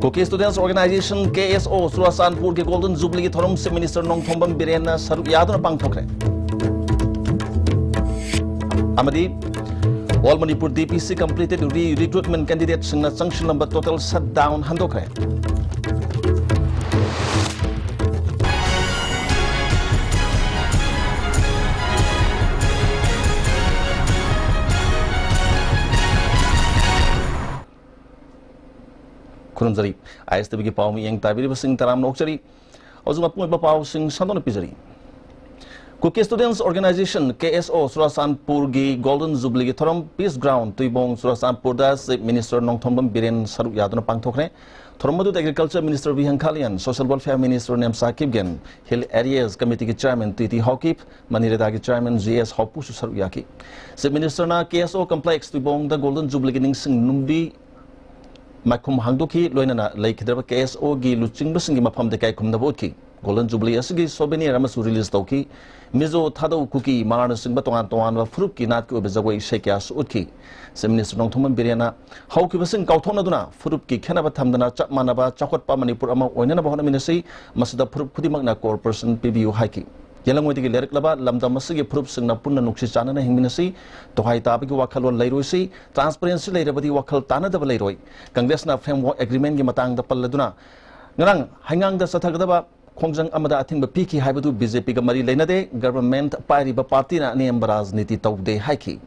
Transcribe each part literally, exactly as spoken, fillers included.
Kuki Students Organization, K S O, ꯆꯨꯔꯥꯆꯥꯟꯄꯨꯔꯒꯤ Golden Jubileeꯒꯤ ꯊꯧꯔꯝ Chief Minister Nongthombam ꯕꯤꯔꯦꯟꯅ ꯁꯔꯨꯛ ꯌꯥꯗꯨꯅ ꯄꯥꯡꯊꯣꯛꯈ꯭ꯔꯦ꯫ ꯑꯃꯗꯤ All Manipur D P C completed re-recruitment candidatesꯁꯤꯡꯅ ꯆꯪꯁꯤꯜꯂꯝꯕ total shutdown ꯍꯟꯗꯣꯛꯈ꯭ꯔꯦ꯫ ꯈꯨꯔꯨꯝꯖꯔꯤ꯫ ISTVꯒꯤ ꯄꯥꯎ ꯃꯤꯠꯌꯦꯡ ꯇꯥꯕꯤꯔꯤꯕꯁꯤꯡ ꯇꯔꯥꯝꯅ ꯑꯣꯛꯆꯔꯤ꯫ ꯍꯧꯖꯤꯛ ꯃꯄꯨꯡ ꯑꯣꯏꯕ ꯄꯥꯎꯁꯤꯡ ꯁꯟꯗꯣꯛꯅ ꯄꯤꯖꯔꯤ꯫ Kuki Students Organization, K S O, ꯆꯨꯔꯥꯆꯥꯟꯄꯨꯔꯒꯤ Golden Jubileeꯒꯤ ꯊꯧꯔꯝ Peace Ground, ꯇꯨꯏꯕꯣꯡ, ꯆꯨꯔꯥꯆꯥꯟꯄꯨꯔꯗ Chief Minister ꯅꯣꯡꯊꯣꯝꯕꯝ ꯕꯤꯔꯦꯟ ꯁꯔꯨꯛ ꯌꯥꯗꯨꯅ ꯄꯥꯡꯊꯣꯛꯈ꯭ꯔꯦ꯫ ꯊꯧꯔꯝ ꯑꯗꯨꯗ Agriculture Minister V Hangkhalian, Social Welfare Minister Nemcha Kipgen, Hill Areas Committeeꯒꯤ Chairman ꯇꯤ ꯇꯤ ꯍꯥꯎꯀꯤꯞ, ꯃꯅꯤꯔꯦꯗꯥꯒꯤ Chairman ꯖꯤ ꯑꯦꯁ ꯍꯥꯎꯄꯨꯁꯨ ꯁꯔꯨꯛ ꯌꯥꯈꯤ꯫ Chief Ministerꯅ K S O Complex ꯇꯨꯏꯕꯣꯡꯗ Golden Jubileeꯒꯤ ꯅꯤꯡꯁꯤꯡ ꯅꯨꯡꯕꯤ ꯃꯥꯏꯈꯨꯝ ꯍꯥꯡꯗꯣꯛꯈꯤ, ꯂꯣꯏꯅꯅ ꯂꯩꯈꯤꯗ꯭ꯔꯕ K S Oꯒꯤ ꯂꯨꯆꯤꯡꯕꯁꯤꯡꯒꯤ ꯃꯐꯝꯗ ꯏꯀꯥꯏ ꯈꯨꯝꯅꯕ ꯎꯠꯈꯤ꯫ Golden Jubilee ꯑꯁꯤꯒꯤ souvenir ꯑꯃꯁꯨ release ꯇꯧꯈꯤ꯫ ꯃꯤꯖꯣ, ꯊꯥꯗꯧ, ꯀꯨꯀꯤ, ꯃꯔꯥꯅꯆꯤꯡꯕ ꯇꯣꯉꯥꯟ ꯇꯣꯉꯥꯟꯕ ꯐꯨꯔꯨꯞꯀꯤ ꯅꯥꯠꯀꯤ ꯑꯣꯏꯕ ꯖꯒꯣꯏ ꯏꯁꯩ ꯀꯌꯥꯁꯨ ꯎꯠꯈꯤ꯫ Chief Minister ꯅꯣꯡꯊꯣꯝꯕꯝ ꯕꯤꯔꯦꯟꯅ ꯍꯧꯈꯤꯕꯁꯤꯡ ꯀꯥꯎꯊꯣꯛꯅꯗꯨꯅ ꯐꯨꯔꯨꯞꯀꯤ ꯈꯦꯠꯅꯕ ꯊꯝꯗꯅ ꯆꯞ ꯃꯥꯟꯅꯕ ꯆꯥꯎꯈꯠꯄ ꯃꯅꯤꯄꯨꯔ ꯑꯃ ꯑꯣꯏꯅꯅꯕ ꯍꯣꯠꯅꯃꯤꯟꯅꯁꯤ, ꯃꯁꯤꯗ ꯐꯨꯔꯨꯞ ꯈꯨꯗꯤꯡꯃꯛꯅ cooperation ꯄꯤꯕꯤꯌꯨ ꯍꯥꯏꯈꯤ꯫ ꯌꯦꯜꯂꯪꯉꯣꯏꯗꯒꯤ ꯂꯩꯔꯛꯂꯕ ꯂꯝꯗꯝ ꯑꯁꯤꯒꯤ ꯐꯨꯔꯨꯞꯁꯤꯡꯅ ꯄꯨꯟꯅ ꯅꯨꯡꯁꯤ ꯆꯥꯟꯅꯅ ꯍꯤꯡꯃꯤꯟꯅꯁꯤ, ꯇꯣꯈꯥꯏ ꯇꯥꯕꯒꯤ ꯋꯥꯈꯜꯂꯣꯟ ꯂꯩꯔꯣꯏꯁꯤ, transparency ꯂꯩꯔꯕꯗꯤ ꯋꯥꯈꯜ ꯇꯥꯅꯗꯕ ꯂꯩꯔꯣꯏ꯫ Congressꯅ framework agreementꯒꯤ ꯃꯇꯥꯡꯗ ꯄꯜꯂꯗꯨꯅ ꯉꯔꯥꯡ ꯍꯩꯉꯥꯡꯗ ꯆꯠꯊꯒꯗꯕ ꯈꯣꯡꯖꯪ ꯑꯃꯗ ꯑꯊꯤꯡꯕ ꯄꯤꯈꯤ ꯍꯥꯏꯕꯗꯨ ꯕꯤ ꯖꯦ ꯄꯤꯒ ꯃꯔꯤ ꯂꯩꯅꯗꯦ, government ꯄꯥꯏꯔꯤꯕ partyꯅ ꯑꯅꯦꯝꯕ ꯔꯥꯖꯅꯤꯇꯤ ꯇꯧꯗꯦ ꯍꯥꯏꯈꯤ꯫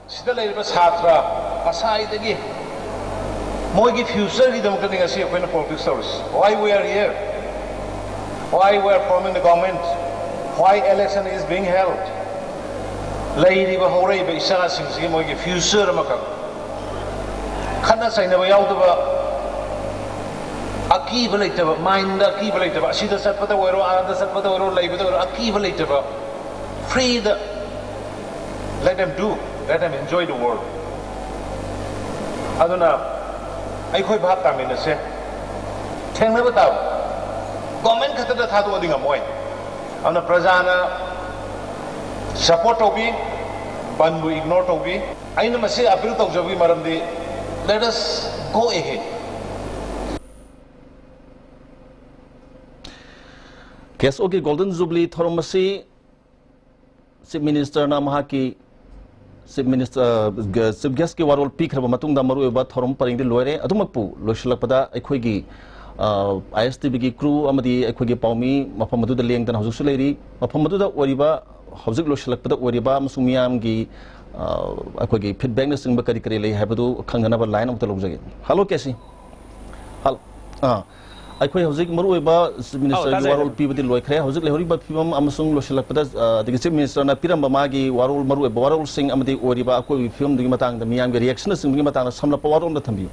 ꯁꯤꯗ ꯂꯩꯔꯤꯕ ꯁꯥꯇ꯭ꯔ ꯉꯁꯥꯏꯗꯒꯤ ꯃꯣꯏꯒꯤ futureꯒꯤꯗꯃꯛꯇꯅꯤ ꯉꯁꯤ ꯑꯩꯈꯣꯏꯅ politics ꯇꯧꯔꯤꯁꯤ꯫ Why we are here? Why we are forming the government? Why election is being held? ꯂꯩꯔꯤꯕ ꯍꯧꯔꯛꯏꯕ ꯏꯆꯥꯁꯤꯡꯁꯤꯒꯤ ꯃꯣꯏꯒꯤ future ꯑꯃꯈꯛ, ꯈꯠꯅ ꯆꯩꯅꯕ ꯌꯥꯎꯗꯕ, ꯑꯀꯤꯕ ꯂꯩꯇꯕ, mindꯗ ꯑꯀꯤꯕ ꯂꯩꯇꯕ, ꯑꯁꯤꯗ ꯆꯠꯄꯗ ꯑꯣꯏꯔꯣ, ꯑꯥꯗ ꯆꯠꯄꯗ ꯑꯣꯏꯔꯣ, ꯂꯩꯕꯗ ꯑꯣꯏꯔꯣ, ꯑꯀꯤꯕ ꯂꯩꯇꯕ, freeꯗ let them do, let them enjoy the world. ꯑꯗꯨꯅ ꯑꯩꯈꯣꯏ ꯚꯥꯞ ꯇꯥꯃꯤꯟꯅꯁꯦ, ꯊꯦꯡꯅꯕ ꯇꯥꯕ, government ꯈꯛꯇꯗ ꯊꯥꯗꯣꯛꯑꯗꯤ ꯉꯝꯃꯣꯏ꯫ ꯑꯗꯨꯅ ꯄ꯭ꯔꯖꯥꯅ support ꯇꯧꯕꯤ, ꯕꯟꯕꯨ ignore ꯇꯧꯕꯤ꯫ ꯑꯩꯅ ꯃꯁꯤ appeal ꯇꯧꯖꯕꯒꯤ ꯃꯔꯝꯗꯤ, let us Go ahead. ꯀꯦ ꯑꯦꯁ ꯑꯣꯒꯤ ꯒꯣꯜꯗꯟ ꯖꯨꯕꯤꯂꯤ ꯊꯧꯔꯝ ꯑꯁꯤ ꯆꯤꯐ ꯃꯤꯅꯤꯁꯇꯔꯅ ꯃꯍꯥꯛꯀꯤ ꯆꯤꯐ ꯃꯤꯅꯤꯁꯇꯔ, ꯑ, ꯆꯤꯐ ꯒꯦꯁꯀꯤ ꯋꯥꯔꯣꯜ ꯄꯤꯈ꯭ꯔꯕ ꯃꯇꯨꯡꯗ ꯃꯔꯨꯑꯣꯏꯕ ꯊꯧꯔꯝ ꯄꯔꯦꯡꯗꯤ ꯂꯣꯏꯔꯦ꯫ ꯑꯗꯨꯃꯛꯄꯨ ꯂꯣꯏꯁꯤꯜꯂꯛꯄꯗ ꯑꯩꯈꯣꯏꯒꯤ, ꯑ, ꯑꯥꯏ ꯑꯦꯁ ꯇꯤ ꯚꯤꯒꯤ ꯀ꯭ꯔꯨ ꯑꯃꯗꯤ ꯑꯩꯈꯣꯏꯒꯤ ꯄꯥꯎꯃꯤ ꯃꯐꯝ ꯑꯗꯨꯗ ꯂꯦꯡꯗꯅ ꯍꯧꯖꯤꯛꯁꯨ ꯂꯩꯔꯤ꯫ ꯃꯐꯝ ꯑꯗꯨꯗ ꯑꯣꯏꯔꯤꯕ, ꯍꯧꯖꯤꯛ ꯂꯣꯏꯁꯤꯜꯂꯛꯄꯗ ꯑꯣꯏꯔꯤꯕ ꯑꯃꯁꯨꯡ ꯃꯤꯌꯥꯝꯒꯤ, ꯑ, ꯑꯩꯈꯣꯏꯒꯤ ꯐꯤꯗꯕꯦꯛꯅꯆꯤꯡꯕ ꯀꯔꯤ ꯀꯔꯤ ꯂꯩ ꯍꯥꯏꯕꯗꯨ ꯈꯪꯅꯅꯕ ꯂꯥꯏꯟ ꯑꯃꯨꯛꯇ ꯂꯧꯖꯒꯦ꯫ Hello, K C. ꯍꯜꯂꯣ꯫ ꯑꯥ, ꯑꯩꯈꯣꯏ ꯍꯧꯖꯤꯛ ꯃꯔꯨꯑꯣꯏꯕ ꯆꯤꯐ ꯃꯤꯅꯤꯁꯇꯔꯒꯤ ꯇꯥꯖꯩ, ꯋꯥꯔꯣꯜ ꯇꯥꯖꯩ꯫ ꯄꯤꯕꯗꯤ ꯂꯣꯏꯈ꯭ꯔꯦ꯫ ꯍꯧꯖꯤꯛ ꯂꯩꯍꯧꯔꯤꯕ ꯐꯤꯕꯝ ꯑꯃꯁꯨꯡ ꯂꯣꯏꯁꯤꯜꯂꯛꯄꯗ, ꯑ, ꯑꯗꯒꯤ ꯆꯤꯐ ꯃꯤꯅꯤꯁꯇꯔꯅ ꯄꯤꯔꯝꯕ ꯃꯥꯒꯤ ꯋꯥꯔꯣꯜ, ꯃꯔꯨꯑꯣꯏꯕ ꯋꯥꯔꯣꯜꯁꯤꯡ ꯑꯃꯗꯤ ꯑꯣꯏꯔꯤꯕ ꯑꯀꯣꯏꯕꯒꯤ ꯐꯤꯕꯝꯗꯨꯒꯤ ꯃꯇꯥꯡꯗ, ꯃꯤꯌꯥꯝꯒꯤ ꯔꯤꯌꯦꯛꯁꯟꯅꯆꯤꯡꯕꯒꯤ ꯃꯇꯥꯡꯗ ꯁꯝꯂꯞꯄ ꯋꯥꯔꯣꯜ ꯑꯃ ꯊꯝꯕꯤꯌꯨ꯫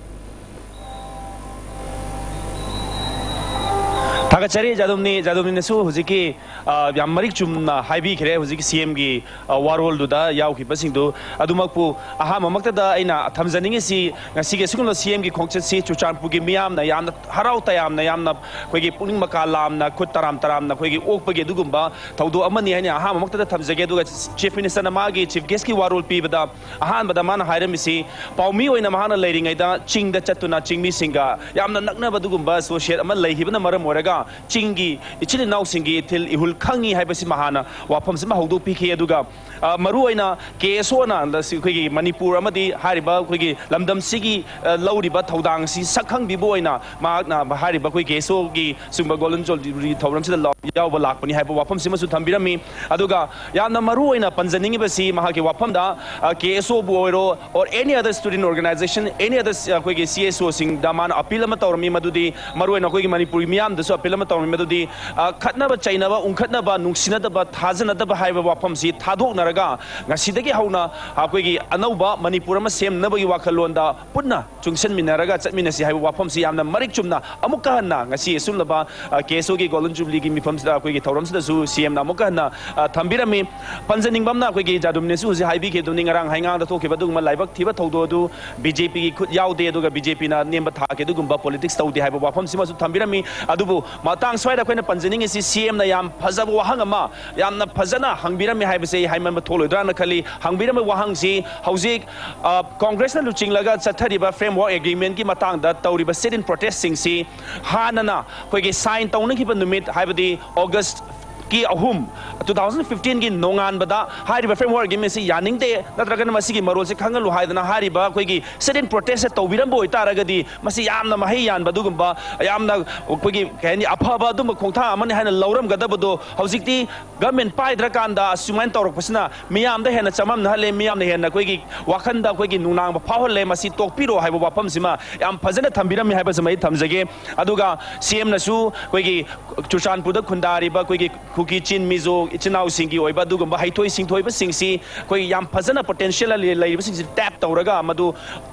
ꯊꯥꯒꯠꯆꯔꯤ ꯖꯥꯗꯨꯝꯅꯤ, ꯖꯥꯗꯨꯝꯅꯤꯅꯁꯨ ꯍꯧꯖꯤꯛꯀꯤ, ꯑ, ꯌꯥꯝ ꯃꯔꯤꯛ ꯆꯨꯝꯅ ꯍꯥꯏꯕꯤꯈ꯭ꯔꯦ ꯍꯧꯖꯤꯛꯀꯤ ꯁꯤ ꯑꯦꯝꯒꯤ, ꯑ, ꯋꯥꯔꯣꯜꯗꯨꯗ ꯌꯥꯎꯈꯤꯕꯁꯤꯡꯗꯨ꯫ ꯑꯗꯨꯃꯛꯄꯨ ꯑꯍꯥꯟꯕꯃꯛꯇꯗ ꯑꯩꯅ ꯊꯝꯖꯅꯤꯡꯉꯤꯁꯤ, ꯉꯁꯤꯒꯤ ꯑꯁꯤꯒꯨꯝꯂꯕ ꯁꯤ ꯑꯦꯝꯒꯤ ꯈꯣꯡꯆꯠꯁꯤ ꯆꯨꯔꯆꯥꯟꯄꯨꯔꯒꯤ ꯃꯤꯌꯥꯝꯅ ꯌꯥꯝꯅ ꯍꯔꯥꯎ ꯇꯌꯥꯝꯅ, ꯌꯥꯝꯅ ꯑꯩꯈꯣꯏꯒꯤ ꯄꯨꯛꯅꯤꯡ ꯃꯀꯥ ꯂꯥꯝꯅ, ꯈꯨꯠ ꯇꯔꯥꯝ ꯇꯔꯥꯝꯅ ꯑꯩꯈꯣꯏꯒꯤ ꯑꯣꯛꯄꯒꯤ ꯑꯗꯨꯒꯨꯝꯕ ꯊꯧꯗꯣꯛ ꯑꯃꯅꯤ ꯍꯥꯏꯅ ꯑꯍꯥꯟꯕꯃꯛꯇꯗ ꯊꯝꯖꯒꯦ꯫ ꯑꯗꯨꯒ ꯆꯤꯐ ꯃꯤꯅꯤꯁꯇꯔꯅ ꯃꯥꯒꯤ ꯆꯤꯐ ꯒꯦꯁꯀꯤ ꯋꯥꯔꯣꯜ ꯄꯤꯕꯗ ꯑꯍꯥꯟꯕꯗ ꯃꯥꯅ ꯍꯥꯏꯔꯝꯃꯤꯁꯤ, ꯄꯥꯎꯃꯤ ꯑꯣꯏꯅ ꯃꯍꯥꯛꯅ ꯂꯩꯔꯤꯉꯩꯗ ꯆꯤꯡꯗ ꯆꯠꯇꯨꯅ ꯆꯤꯡꯃꯤꯁꯤꯡꯒ ꯌꯥꯝꯅ ꯅꯛꯅꯕ ꯑꯗꯨꯒꯨꯝꯕ ꯑꯦꯁꯣꯁꯤꯌꯦꯠ ꯑꯃ ꯂꯩꯈꯤꯕꯅ ꯃꯔꯝ ꯑꯣꯏꯔꯒ ꯆꯤꯡꯒꯤ ꯏꯆꯤꯜ ꯏꯅꯥꯎꯁꯤꯡꯒꯤ ꯏꯊꯤꯜ ꯏꯍꯨꯜ ꯈꯪꯉꯤ ꯍꯥꯏꯕꯁꯤꯃ ꯍꯥꯟꯅ ꯋꯥꯐꯝꯁꯤꯃ ꯍꯧꯗꯣꯛꯄꯤꯈꯤ꯫ ꯑꯗꯨꯒ, ꯑ, ꯃꯔꯨꯑꯣꯏꯅ ꯀꯦ ꯑꯦꯁ ꯑꯣꯅ ꯑꯩꯈꯣꯏꯒꯤ ꯃꯅꯤꯄꯨꯔ ꯑꯃꯗꯤ ꯍꯥꯏꯔꯤꯕ ꯑꯩꯈꯣꯏꯒꯤ ꯂꯝꯗꯝꯁꯤꯒꯤ, ꯑ, ꯂꯧꯔꯤꯕ ꯊꯧꯗꯥꯡꯁꯤ ꯁꯛꯈꯪꯕꯤꯕ ꯑꯣꯏꯅ ꯃꯍꯥꯛꯅ ꯍꯥꯏꯔꯤꯕ ꯑꯩꯈꯣꯏ ꯀꯦ ꯑꯦꯁ ꯑꯣꯒꯤ ꯁꯤꯒꯨꯝꯕ ꯒꯣꯜꯗꯟ ꯖꯨꯕꯤꯂꯤ ꯊꯧꯔꯝꯁꯤꯗ ꯂꯥꯎ-, ꯌꯥꯎꯕ ꯂꯥꯛꯄꯅꯤ ꯍꯥꯏꯕ ꯋꯥꯐꯝꯁꯤꯃꯁꯨ ꯊꯝꯕꯤꯔꯝꯃꯤ꯫ ꯑꯗꯨꯒ ꯌꯥꯝꯅ ꯃꯔꯨꯑꯣꯏꯅ ꯄꯟꯖꯅꯤꯡꯉꯤꯕꯁꯤ ꯃꯍꯥꯛꯀꯤ ꯋꯥꯐꯝꯗ, ꯑ, ꯀꯦ ꯑꯦꯁ ꯑꯣꯕꯨ ꯑꯣꯏꯔꯣ, or any other student organization, any other, ꯑ, ꯑꯩꯈꯣꯏꯒꯤ ꯁꯤ ꯑꯦꯁ ꯑꯣꯁꯤꯡꯗ ꯃꯥꯅ ꯑꯄꯤꯜ ꯑꯃ ꯇꯧꯔꯝꯃꯤ, ꯃꯗꯨꯗꯤ ꯃꯔꯨꯑꯣꯏꯅ ꯑꯩꯈꯣꯏꯒꯤ ꯃꯅꯤꯄꯨꯔꯒꯤ ꯃꯤꯌꯥꯝꯗꯁꯨ ꯑꯄꯤꯜ ꯑꯃ ꯇꯧꯔꯝꯃꯤ, ꯃꯗꯨꯗꯤ, ꯑ, ꯈꯠꯅꯕ ꯆꯩꯅꯕ, ꯎꯪꯈꯠꯅꯕ, ꯅꯨꯡꯁꯤꯅꯗꯕ, ꯊꯥꯖꯅꯗꯕ ꯍꯥꯏꯕ ꯋꯥꯐꯝꯁꯤ ꯊꯥꯗꯣꯛꯅꯔꯒ ꯉꯁꯤꯗꯒꯤ ꯍꯧꯅ ꯑꯩꯈꯣꯏꯒꯤ ꯑꯅꯧꯕ ꯃꯅꯤꯄꯨꯔ ꯑꯃ ꯁꯦꯝꯅꯕꯒꯤ ꯋꯥꯈꯜꯂꯣꯟꯗ ꯄꯨꯟꯅ ꯆꯨꯡꯁꯤꯟꯃꯤꯟꯅꯔꯒ ꯆꯠꯃꯤꯟꯅꯁꯤ ꯍꯥꯏꯕ ꯋꯥꯐꯝꯁꯤ ꯌꯥꯝꯅ ꯃꯔꯤꯛ ꯆꯨꯝꯅ ꯑꯃꯨꯛꯀ ꯍꯟꯅ ꯉꯁꯤ ꯑꯁꯨꯝꯂꯕ, ꯑ, ꯀꯦ ꯑꯦꯁ ꯑꯣꯒꯤ ꯒꯣꯜꯗꯟ ꯖꯨꯕꯤꯂꯤꯒꯤ ꯃꯤꯐꯝꯁꯤꯗ, ꯑꯩꯈꯣꯏꯒꯤ ꯊꯧꯔꯝꯁꯤꯗꯁꯨ ꯁꯤ ꯑꯦꯝꯅ ꯑꯃꯨꯛꯀ ꯍꯟꯅ, ꯑ, ꯊꯝꯕꯤꯔꯝꯃꯤ꯫ ꯄꯟꯖꯅꯤꯡꯕ ꯑꯃꯅ, ꯑꯩꯈꯣꯏꯒꯤ ꯖꯥꯗꯨꯝꯅꯦꯁꯨ ꯍꯧꯖꯤꯛ ꯍꯥꯏꯕꯤꯈꯤꯕꯗꯨꯅꯤ, ꯉꯔꯥꯡ ꯍꯩꯉꯥꯡꯗ ꯊꯣꯛꯈꯤꯕ ꯑꯗꯨꯒꯨꯝꯕ ꯂꯥꯏꯕꯛ ꯊꯤꯕ ꯊꯧꯗꯣꯛ ꯑꯗꯨ ꯕꯤ ꯖꯦ ꯄꯤꯒꯤ ꯈꯨꯠ ꯌꯥꯎꯗꯦ, ꯑꯗꯨꯒ ꯕꯤ ꯖꯦ ꯄꯤꯅ ꯅꯦꯝꯕ ꯊꯥꯛꯀꯤ ꯑꯗꯨꯒꯨꯝꯕ ꯄꯣꯂꯤꯇꯤꯛꯁ ꯇꯧꯗꯦ ꯍꯥꯏꯕ ꯋꯥꯐꯝꯁꯤꯃꯁꯨ ꯊꯝꯕꯤꯔꯝꯃꯤ꯫ ꯑꯗꯨꯕꯨ ꯃꯇꯥꯡ ꯁ꯭ꯋꯥꯏꯗ ꯑꯩꯈꯣꯏꯅ ꯄꯟꯖꯅꯤꯡꯉꯤꯁꯤ, ꯁꯤ ꯑꯦꯝꯅ ꯌꯥꯝ ꯐꯖꯕ ꯋꯥꯍꯪ ꯑꯃ, ꯌꯥꯝꯅ ꯐꯖꯅ ꯍꯪꯕꯤꯔꯝꯃꯤ ꯍꯥꯏꯕꯁꯦ ꯑꯩ ꯍꯥꯏꯃꯟꯕ ꯊꯣꯛꯂꯣꯏꯗ꯭ꯔꯥꯅ ꯈꯜꯂꯤ꯫ ꯍꯪꯕꯤꯔꯝꯕ ꯋꯥꯍꯪꯁꯤ ꯍꯧꯖꯤꯛ, ꯑ, ꯀꯣꯡꯒ꯭ꯔꯦꯁꯅ ꯂꯨꯆꯤꯡꯂꯒ ꯆꯠꯊꯔꯤꯕ framework agreementꯀꯤ ꯃꯇꯥꯡꯗ ꯇꯧꯔꯤꯕ sit-in protestꯁꯤꯡꯁꯤ ꯍꯥꯟꯅꯅ ꯑꯩꯈꯣꯏꯒꯤ sign ꯇꯧꯅꯈꯤꯕ ꯅꯨꯃꯤꯠ, ꯍꯥꯏꯕꯗꯤ August ꯀꯤ ꯑꯍꯨꯝ, two thousand fifteenꯒꯤ ꯅꯣꯡꯉꯥꯟꯕꯗ ꯍꯥꯏꯔꯤꯕ framework agreement ꯑꯁꯤ ꯌꯥꯅꯤꯡꯗꯦ, ꯅꯠꯇ꯭ꯔꯒꯅ ꯃꯁꯤꯒꯤ ꯃꯔꯣꯜꯁꯦ ꯈꯪꯍꯜꯂꯨ ꯍꯥꯏꯗꯅ ꯍꯥꯏꯔꯤꯕ ꯑꯩꯈꯣꯏꯒꯤ sit-in protest ꯇꯧꯕꯤꯔꯝꯕ ꯑꯣꯏꯇꯥꯔꯒꯗꯤ, ꯃꯁꯤ ꯌꯥꯝꯅ ꯃꯍꯩ ꯌꯥꯟꯕ, ꯑꯗꯨꯒꯨꯝꯕ ꯌꯥꯝꯅ ꯑꯩꯈꯣꯏꯒꯤ, ꯀꯩ ꯍꯥꯏꯅꯤ, ꯑꯐꯕ ꯑꯗꯨꯝꯕ ꯈꯣꯡꯊꯥꯡ ꯑꯃꯅꯤ ꯍꯥꯏꯅ ꯂꯧꯔꯝꯒꯗꯕꯗꯣ, ꯍꯧꯖꯤꯛꯇꯤ government ꯄꯥꯏꯗ꯭ꯔꯀꯥꯟꯗ ꯑꯁꯨꯃꯥꯏꯅ ꯇꯧꯔꯛꯄꯁꯤꯅ ꯃꯤꯌꯥꯝꯗ ꯍꯦꯟꯅ ꯆꯃꯝꯅꯍꯜꯂꯦ, ꯃꯤꯌꯥꯝꯅ ꯍꯦꯟꯅ ꯑꯩꯈꯣꯏꯒꯤ ꯋꯥꯈꯜꯗ ꯑꯩꯈꯣꯏꯒꯤ ꯅꯨꯡꯅꯥꯡꯕ ꯐꯥꯎꯍꯜꯂꯦ꯫ ꯃꯁꯤ ꯇꯣꯛꯄꯤꯔꯣ ꯍꯥꯏꯕ ꯋꯥꯐꯝꯁꯤꯃ ꯌꯥꯝ ꯐꯖꯅ ꯊꯝꯕꯤꯔꯝꯃꯤ ꯍꯥꯏꯕꯁꯤꯃ ꯑꯩ ꯊꯝꯖꯒꯦ꯫ ꯑꯗꯨꯒ ꯁꯤ ꯑꯦꯝꯅꯁꯨ ꯑꯩꯈꯣꯏꯒꯤ ꯆꯨꯔꯆꯥꯟꯄꯨꯔꯗ ꯈꯨꯟꯗꯥꯔꯤꯕ ꯑꯩꯈꯣꯏꯒꯤ ꯀꯨꯀꯤ ꯆꯤꯟ ꯃꯤꯖꯣ ꯏꯆꯤꯟ ꯏꯅꯥꯎꯁꯤꯡꯒꯤ ꯑꯣꯏꯕ ꯑꯗꯨꯒꯨꯝꯕ ꯍꯩꯊꯣꯏ ꯁꯤꯡꯊꯣꯏꯕꯁꯤꯡꯁꯤ ꯑꯩꯈꯣꯏ ꯌꯥꯝ ꯐꯖꯅ potential ꯂꯩ-, ꯂꯩꯔꯤꯕꯁꯤꯡꯁꯤ tap ꯇꯧꯔꯒ ꯃꯗꯨ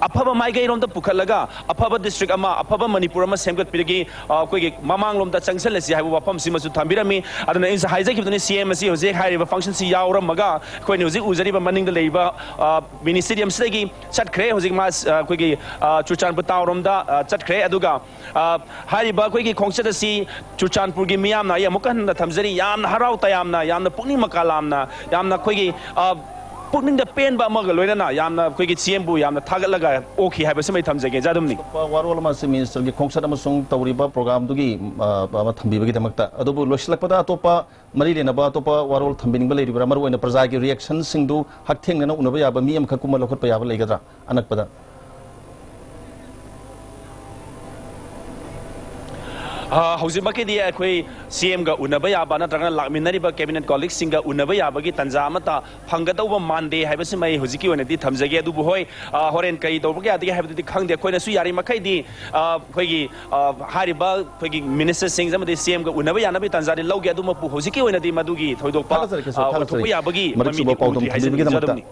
ꯑꯐꯕ ꯃꯥꯏꯀꯩꯔꯣꯝꯗ ꯄꯨꯈꯠꯂꯒ ꯑꯐꯕ district ꯑꯃ, ꯑꯐꯕ ꯃꯅꯤꯄꯨꯔ ꯑꯃ ꯁꯦꯝꯒꯠꯄꯤꯔꯒꯤ, ꯑ, ꯑꯩꯈꯣꯏꯒꯤ ꯃꯃꯥꯡꯂꯣꯝꯗ ꯆꯪꯁꯤꯜꯂꯁꯤ ꯍꯥꯏꯕ ꯋꯥꯐꯝꯁꯤꯃꯁꯨ ꯊꯝꯕꯤꯔꯝꯃꯤ꯫ ꯑꯗꯨꯅ ꯑꯩꯅꯁꯨ ꯍꯥꯏꯖꯈꯤꯕꯗꯨꯅꯤ, ꯁꯤ ꯑꯦꯝ ꯑꯁꯤ ꯍꯧꯖꯤꯛ ꯍꯥꯏꯔꯤꯕ functionꯁꯤ ꯌꯥꯎꯔꯝꯃꯒ ꯑꯩꯈꯣꯏꯅ ꯍꯧꯖꯤꯛ ꯎꯖꯔꯤꯕ ꯃꯅꯤꯡꯗ ꯂꯩꯔꯤꯕ, ꯑ, ministeriumꯁꯤꯗꯒꯤ ꯆꯠꯈ꯭ꯔꯦ꯫ ꯍꯧꯖꯤꯛ ꯃꯥ, ꯑ, ꯑꯩꯈꯣꯏꯒꯤ, ꯑ, ꯆꯨꯔꯆꯥꯟꯄꯨꯔ townꯔꯣꯝꯗ, ꯑ, ꯆꯠꯈ꯭ꯔꯦ꯫ ꯑꯗꯨꯒ ꯑ, ꯍꯥꯏꯔꯤꯕ ꯑꯩꯈꯣꯏꯒꯤ ꯈꯣꯡꯆꯠ ꯑꯁꯤ ꯆꯨꯔꯆꯥꯟꯄꯨꯔꯒꯤ ꯃꯤꯌꯥꯝꯅ, ꯑꯩ ꯑꯃꯨꯛꯀ ꯍꯟꯅ ꯊꯝꯖꯔꯤ, ꯌꯥꯝꯅ ꯍꯔꯥꯎ ꯇꯌꯥꯝꯅ, ꯌꯥꯝꯅ ꯄꯨꯛꯅꯤꯡ ꯃꯀꯥ ꯂꯥꯝꯅ, ꯌꯥꯝꯅ ꯑꯩꯈꯣꯏꯒꯤ, ꯑ, ꯄꯨꯛꯅꯤꯡꯗ ꯄꯦꯟꯕ ꯑꯃꯒ ꯂꯣꯏꯅꯅ ꯌꯥꯝꯅ ꯑꯩꯈꯣꯏꯒꯤ ꯁꯤ ꯑꯦꯝꯕꯨ ꯌꯥꯝꯅ ꯊꯥꯒꯠꯂꯒ ꯑꯣꯛꯈꯤ ꯍꯥꯏꯕꯁꯤꯃ ꯑꯩ ꯊꯝꯖꯒꯦ꯫ ꯖꯥꯗꯨꯝꯅꯤ꯫ ꯑꯇꯣꯞꯄ ꯋꯥꯔꯣꯜ ꯑꯃ ꯁꯤ ministerꯒꯤ ꯈꯣꯡꯆꯠ ꯑꯃꯁꯨꯡ ꯇꯧꯔꯤꯕ programꯗꯨꯒꯤ, ꯑ, ꯑꯃ ꯊꯝꯕꯤꯕꯒꯤꯗꯃꯛꯇ꯫ ꯑꯗꯨꯕꯨ ꯂꯣꯏꯁꯤꯜꯂꯛꯄꯗ ꯑꯇꯣꯞꯄ ꯃꯔꯤ ꯂꯩꯅꯕ ꯑꯇꯣꯞꯄ ꯋꯥꯔꯣꯜ ꯊꯝꯕꯤꯅꯤꯡꯕ ꯂꯩꯔꯤꯕ꯭ꯔꯥ? ꯃꯔꯨꯑꯣꯏꯅ ꯄ꯭ꯔꯖꯥꯒꯤ reactionꯁꯤꯡꯗꯨ ꯍꯛꯊꯦꯡꯅꯅ ꯎꯅꯕ ꯌꯥꯕ ꯃꯤ ꯑꯃꯈꯛꯀꯨꯝꯕ ꯂꯧꯈꯠꯄ ꯌꯥꯕ ꯂꯩꯒꯗ꯭ꯔꯥ? ꯑꯅꯛꯄꯗ꯫ ꯑ, ꯍꯧꯖꯤꯛꯃꯛꯀꯤꯗꯤ ꯑꯩꯈꯣꯏ ꯁꯤ ꯑꯦꯝꯒ ꯎꯅꯕ ꯌꯥꯕ ꯅꯠꯇ꯭ꯔꯒꯅ ꯂꯥꯛꯃꯤꯟꯅꯔꯤꯕ cabinet colleagueꯁꯤꯡꯒ ꯎꯅꯕ ꯌꯥꯕꯒꯤ ꯇꯥꯟꯖꯥ ꯑꯃꯠꯇ ꯐꯪꯒꯗꯧꯕ ꯃꯥꯟꯗꯦ ꯍꯥꯏꯕꯁꯤꯃ ꯑꯩ ꯍꯧꯖꯤꯛꯀꯤ ꯑꯣꯏꯅꯗꯤ ꯊꯝꯖꯒꯦ꯫ ꯑꯗꯨꯕꯨ ꯍꯣꯏ, ꯑ, ꯍꯣꯔꯦꯟ ꯀꯔꯤ ꯇꯧꯕ ꯌꯥꯗꯒꯦ ꯍꯥꯏꯕꯗꯨꯗꯤ ꯈꯪꯗꯦ꯫ ꯑꯩꯈꯣꯏꯅꯁꯨ ꯌꯥꯔꯤꯃꯈꯩꯗꯤ, ꯑ, ꯑꯩꯈꯣꯏꯒꯤ, ꯑ, ꯍꯥꯏꯔꯤꯕ ꯑꯩꯈꯣꯏꯒꯤ ministerꯁꯤꯡ ꯑꯃꯗꯤ ꯁꯤ ꯑꯦꯝꯒ ꯎꯅꯕ ꯌꯥꯅꯕꯒꯤ ꯇꯥꯟꯖꯥꯗꯤ ꯂꯧꯒꯦ꯫ ꯑꯗꯨꯃꯛꯄꯨ ꯍꯧꯖꯤꯛꯀꯤ ꯑꯣꯏꯅꯗꯤ ꯃꯗꯨꯒꯤ ꯊꯣꯏꯗꯣꯛꯄ, ꯊꯥꯒꯠꯆꯔꯤ, ꯀꯩꯁꯨ ꯑ, ꯊꯥꯒꯠꯆꯔꯤ꯫ ꯑꯣꯏꯊꯣꯛꯄ ꯌꯥꯕꯒꯤ ꯃꯔꯤꯛ ꯆꯨꯝꯕ ꯃꯃꯤꯗꯤ ꯄꯥꯎꯗꯝ ꯎꯗ꯭ꯔꯤ ꯍꯥꯏꯖꯅꯤꯡꯉꯤ꯫ ꯊꯝꯕꯤꯕꯒꯤꯗꯃꯛꯇ꯫ ꯖꯥꯗꯨꯝꯅꯤ꯫